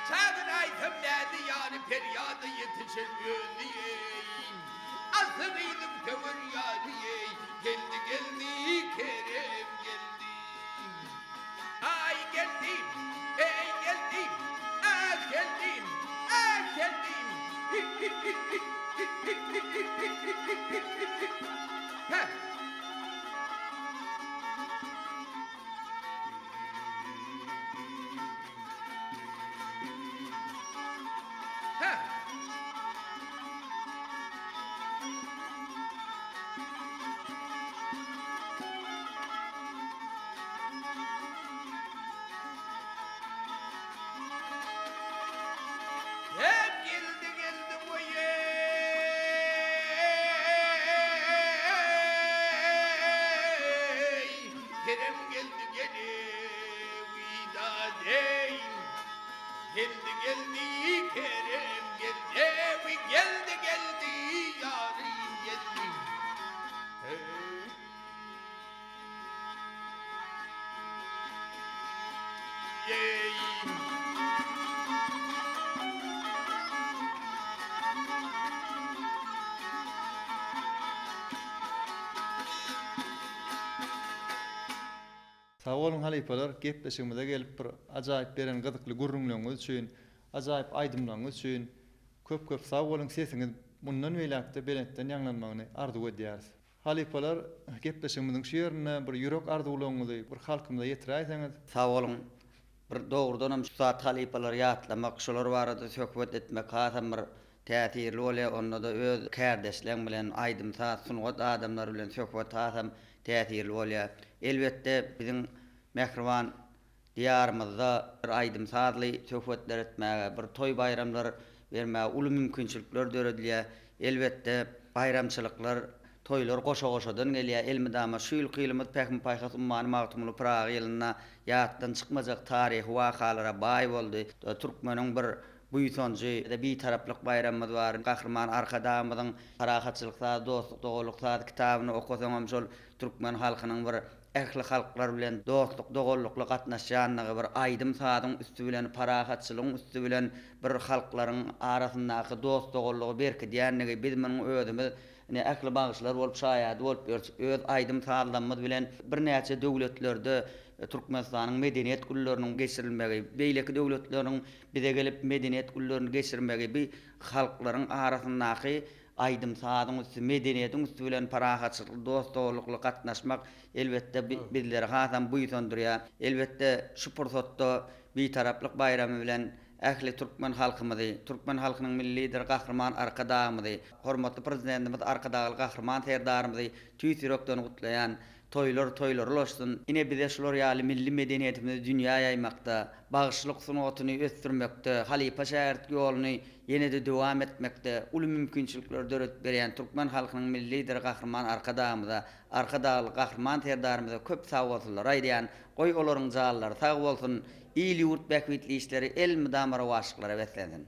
Çagyr aýtsam näzi ýary perýada ýetişer özi eý. Asy gyzyň söwer ýary eý, geldi geldi Kerem geldi. Aý geldi, eý geldi, a geldi, a geldi. Hä. Hep geldi geldi boýy. Kerem geldi geli wida deýin. Geldi geldi Kerem geldi wi geldi geldi ýarym geldi. Sag boluň halypalar gepleşigimize gelip bir ajaýyp beren gyzykly gürrüňleriňiz üçin, ajaýyp aýdymlaryňyz üçin köp köp sag boluň sesiňiz mundan beýläkde belentden ýaňlanmagyny arzuw edýäris. Halypalar gepleşigimiziň şu ýerinde bir ýürek arzuwlaryňyzy bir halkymyza ýetiräýseňiz. Sag boluň. Bir dogrudanam ussat halypalary ýatlamak, şolar barada söhbet etmek hasam bir täsirli bolýar. Onda-da öz kärdeşleň bilen, aýdym-saz, sungat adamlary bilen söhbet hasam täsirli bolýar. Elbetde, biziň mähriban Diýarymyzda bir aýdym-sazly söhbetler etmäge, bir toý-baýramlar bermäge uly mümkinçilikler döredilýär. Elbetde, baýramçylyklar, toýlar goşa-goşadan gelýär. Elmydama şu ýylky ýylymyz Pähim-paýhas ummany Magtymguly Pyragy ýylynda ýatdan çykmajak taryhy wakalara baý boldy. Türkmeniň bir buýsanjy, Bitaraplyk baýramymyz bar. Gahryman Arkadagymyzyň Parahatçylyk sazy, dostluk-doganlyk sazy kitabyny okasaňam şol türkmen halkynyň bir ähli halklar bilen dostluk-doganlykly gatnaşýandygy, bir aýdym-sazyň üsti bilen, parahatçylygyň üsti bilen bir halklaryň arasyndaky dost-doganlygy berkidýändigi, biz munuň özümiz ine ähli bagşylar bolup şaýady bolup ýörüs. Öz aýdym-sazlamyz bilen birnäçe döwletlerde Türkmenistanyň Medeniýet günleriniň geçirilmegi, beýleki döwletleriň bize gelip Medeniýet günlerini geçirmegi bi halklaryň arasyndaky Aýdym-sazyň üsti, medeniýetiň üsti bilen parahatçylykly, dost-doganlykly gatnaşmak, elbetde, bizleri hasam buýsandyrýar. Elbetde, şu pursatda Bitaraplyk baýramy bilen ähli türkmen halkymyzy, türkmen halkynyň Milli Lideri Gahryman Arkadagymyzy, hormatly Prezidentimiz Arkadagly Gahryman Serdarymyzy tüýs ýürekden gutlaýan. Toýlar toýlara ulaşsyn. Ine bize şular ýaly milli medeniýetimizi dünýä ýaýmakda, bagşylyk sungatyny ösdürmekde, halypa-şägirt ýoluny ýene-de dowam etmekde uly mümkinçilikleri döredip berýän türkmen halkynyň Milli Lideri Gahryman Arkadagymyza, Arkadagly Gahryman Serdarymyza köp sagbolsunlar aýdýan. Goý olaryň janlary sag bolsun, il-ýurt bähbitli işleri elmydama rowaçlyklara beslensin.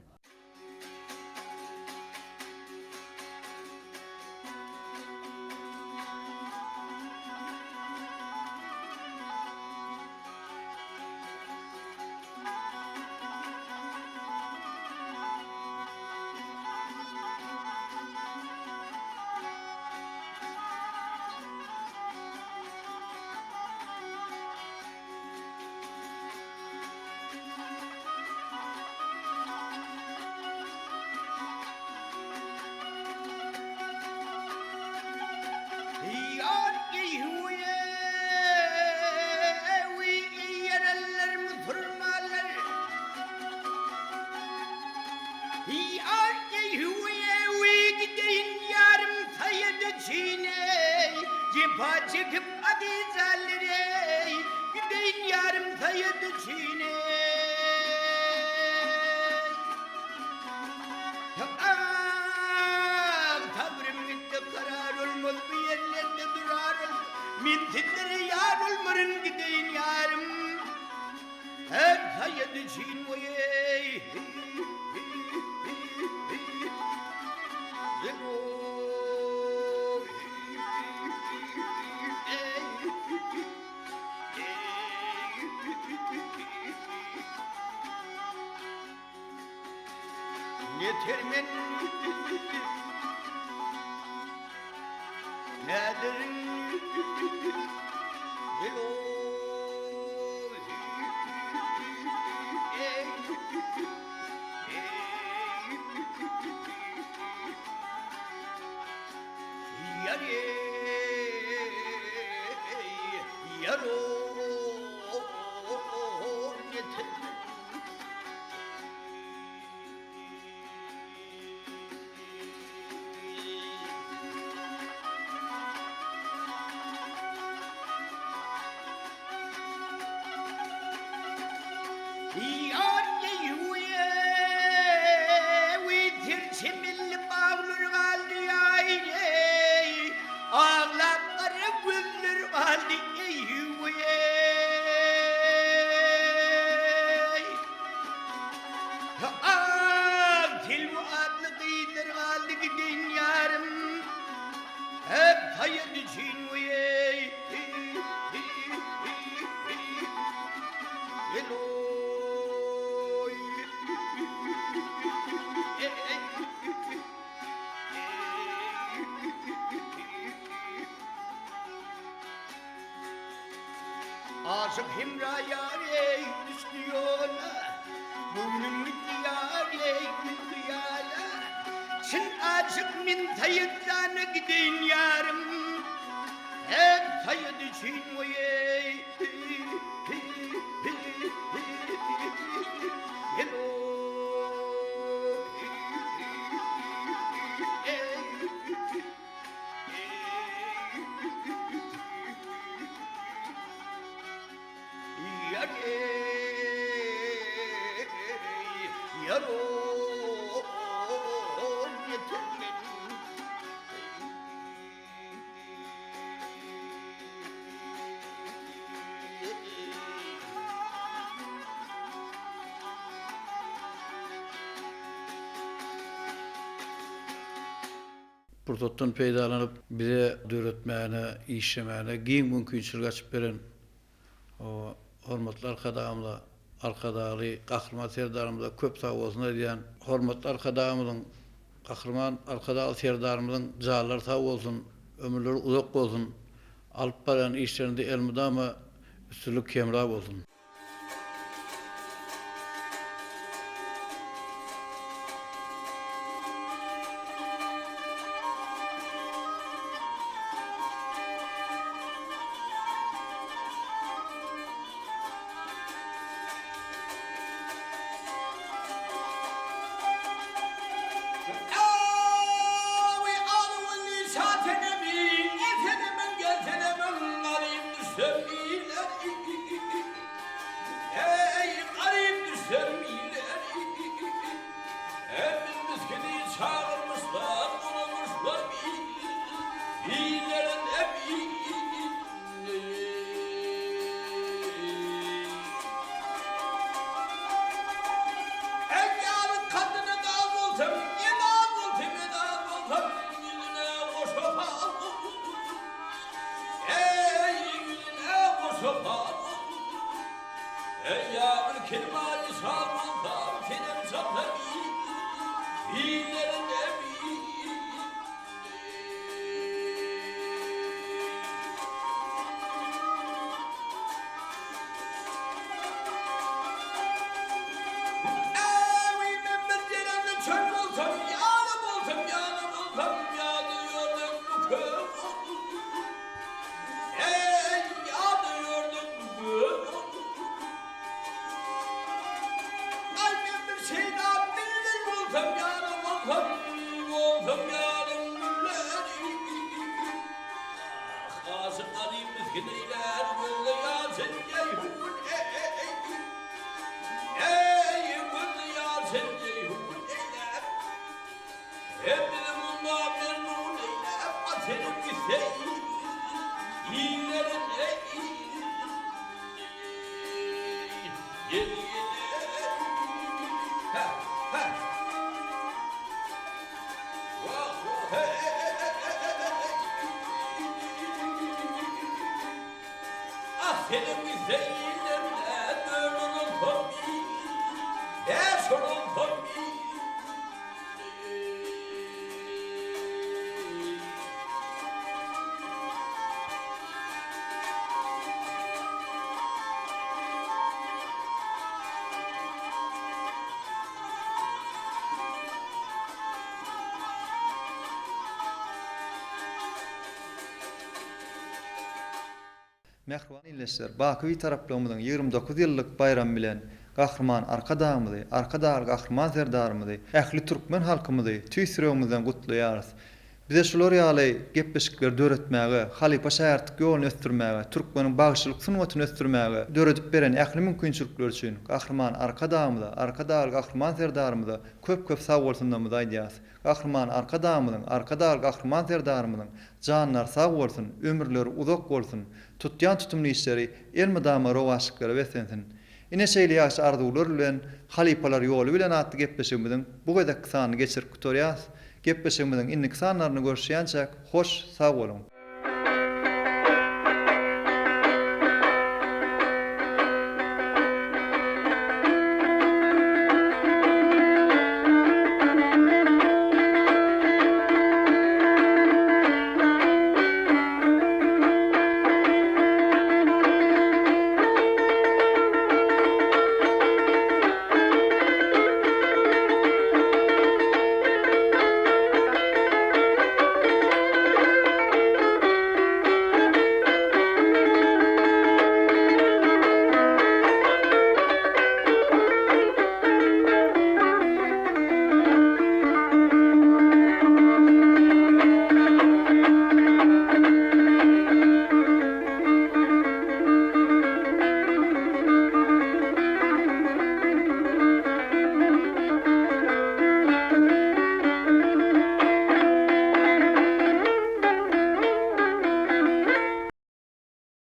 Jepa çekip aziz älleri, Gideýin ýarym saýat üçin eý. Ah, sabrym gitdi karar olmaz bu ýerlerde durar olmaz. Men sizlere ýar olmaryn gideýin ýarym. Her saýat üçin oý-eý. Neter men Näderin Aglap gara gözler galdy eý-eý. Ak telbe atly gyzlar galdy giden ýarym. Hep haýat üçin weý. Eloý. Aşyk Hemra ýar eý düşdi ýola, Göwnüm gitdi ýar eý gül hyýala. Çyn aşyk men Saýatjana gideýin ýarym, Her Saýat üçin oý-eý. Pursatdan peýdalanyp, bize döretmäne, işlemäne giň mümkinçilik açyp beren hormatly Arkadagymyza, Arkadagly Gahryman Serdarymyza köp sagbolsun aýdýan. Hormatly Arkadagymyzyň, Gahryman Arkadagly Serdarymyzyň janlary sag bolsun, ömürleri uzak bolsun, alyp barýan işlerinde elmydama üstünlik hemra bolsun! Misgin eýlär gözde ýaşyn Jeýhun eý. Eý, gözde ýaşyn Jeýhun eýläp. Hem bizi munda memnun eýläp, A senem gitse illerim eý. Ýel geler, hä, hä. Wah, wah, he-e-e-e-e-e-e. Ah, senem gitse illerim-ä, dört olansoň bir, bäş olansoň bir. Mähriban ildeşler, baky Bitaraplygymyzyň 29 ýyllyk baýramy bilen Gahryman Arkadagymyzy, Arkadagly Gahryman Serdarymyzy, ähli türkmen halkymyzy tüýs ýüregimizden gutlaýarys. Bize şular ýaly gepleşikleri döretmäge, halypa-şägirtlik ýoluny ösdürmäge, türkmeniň bagşylyk sungatyny ösdürmäge döredip beren ähli mümkinçilikleri üçin Gahryman Arkadagymyza, Arkadagly Gahryman Serdarymyza köp-köp sagbolsunlarymyzy aýdýarys. Gahryman Arkadagymyzyň, Arkadagly Gahryman Serdarymyzyň janlary sag bolsun, ömürleri uzak bolsun, tutýan tutumly işleri elmydama rowaçlyklara beslensin! Ine şeýle ýagşy arzuwlar bilen Halypalar ýoly bilen atly gepleşigimiziň bu gezekki sanyny geçirip gutarýas. Gepleşigimiziň indiki sanlarynda görüşýänçäk hoş sag boluň!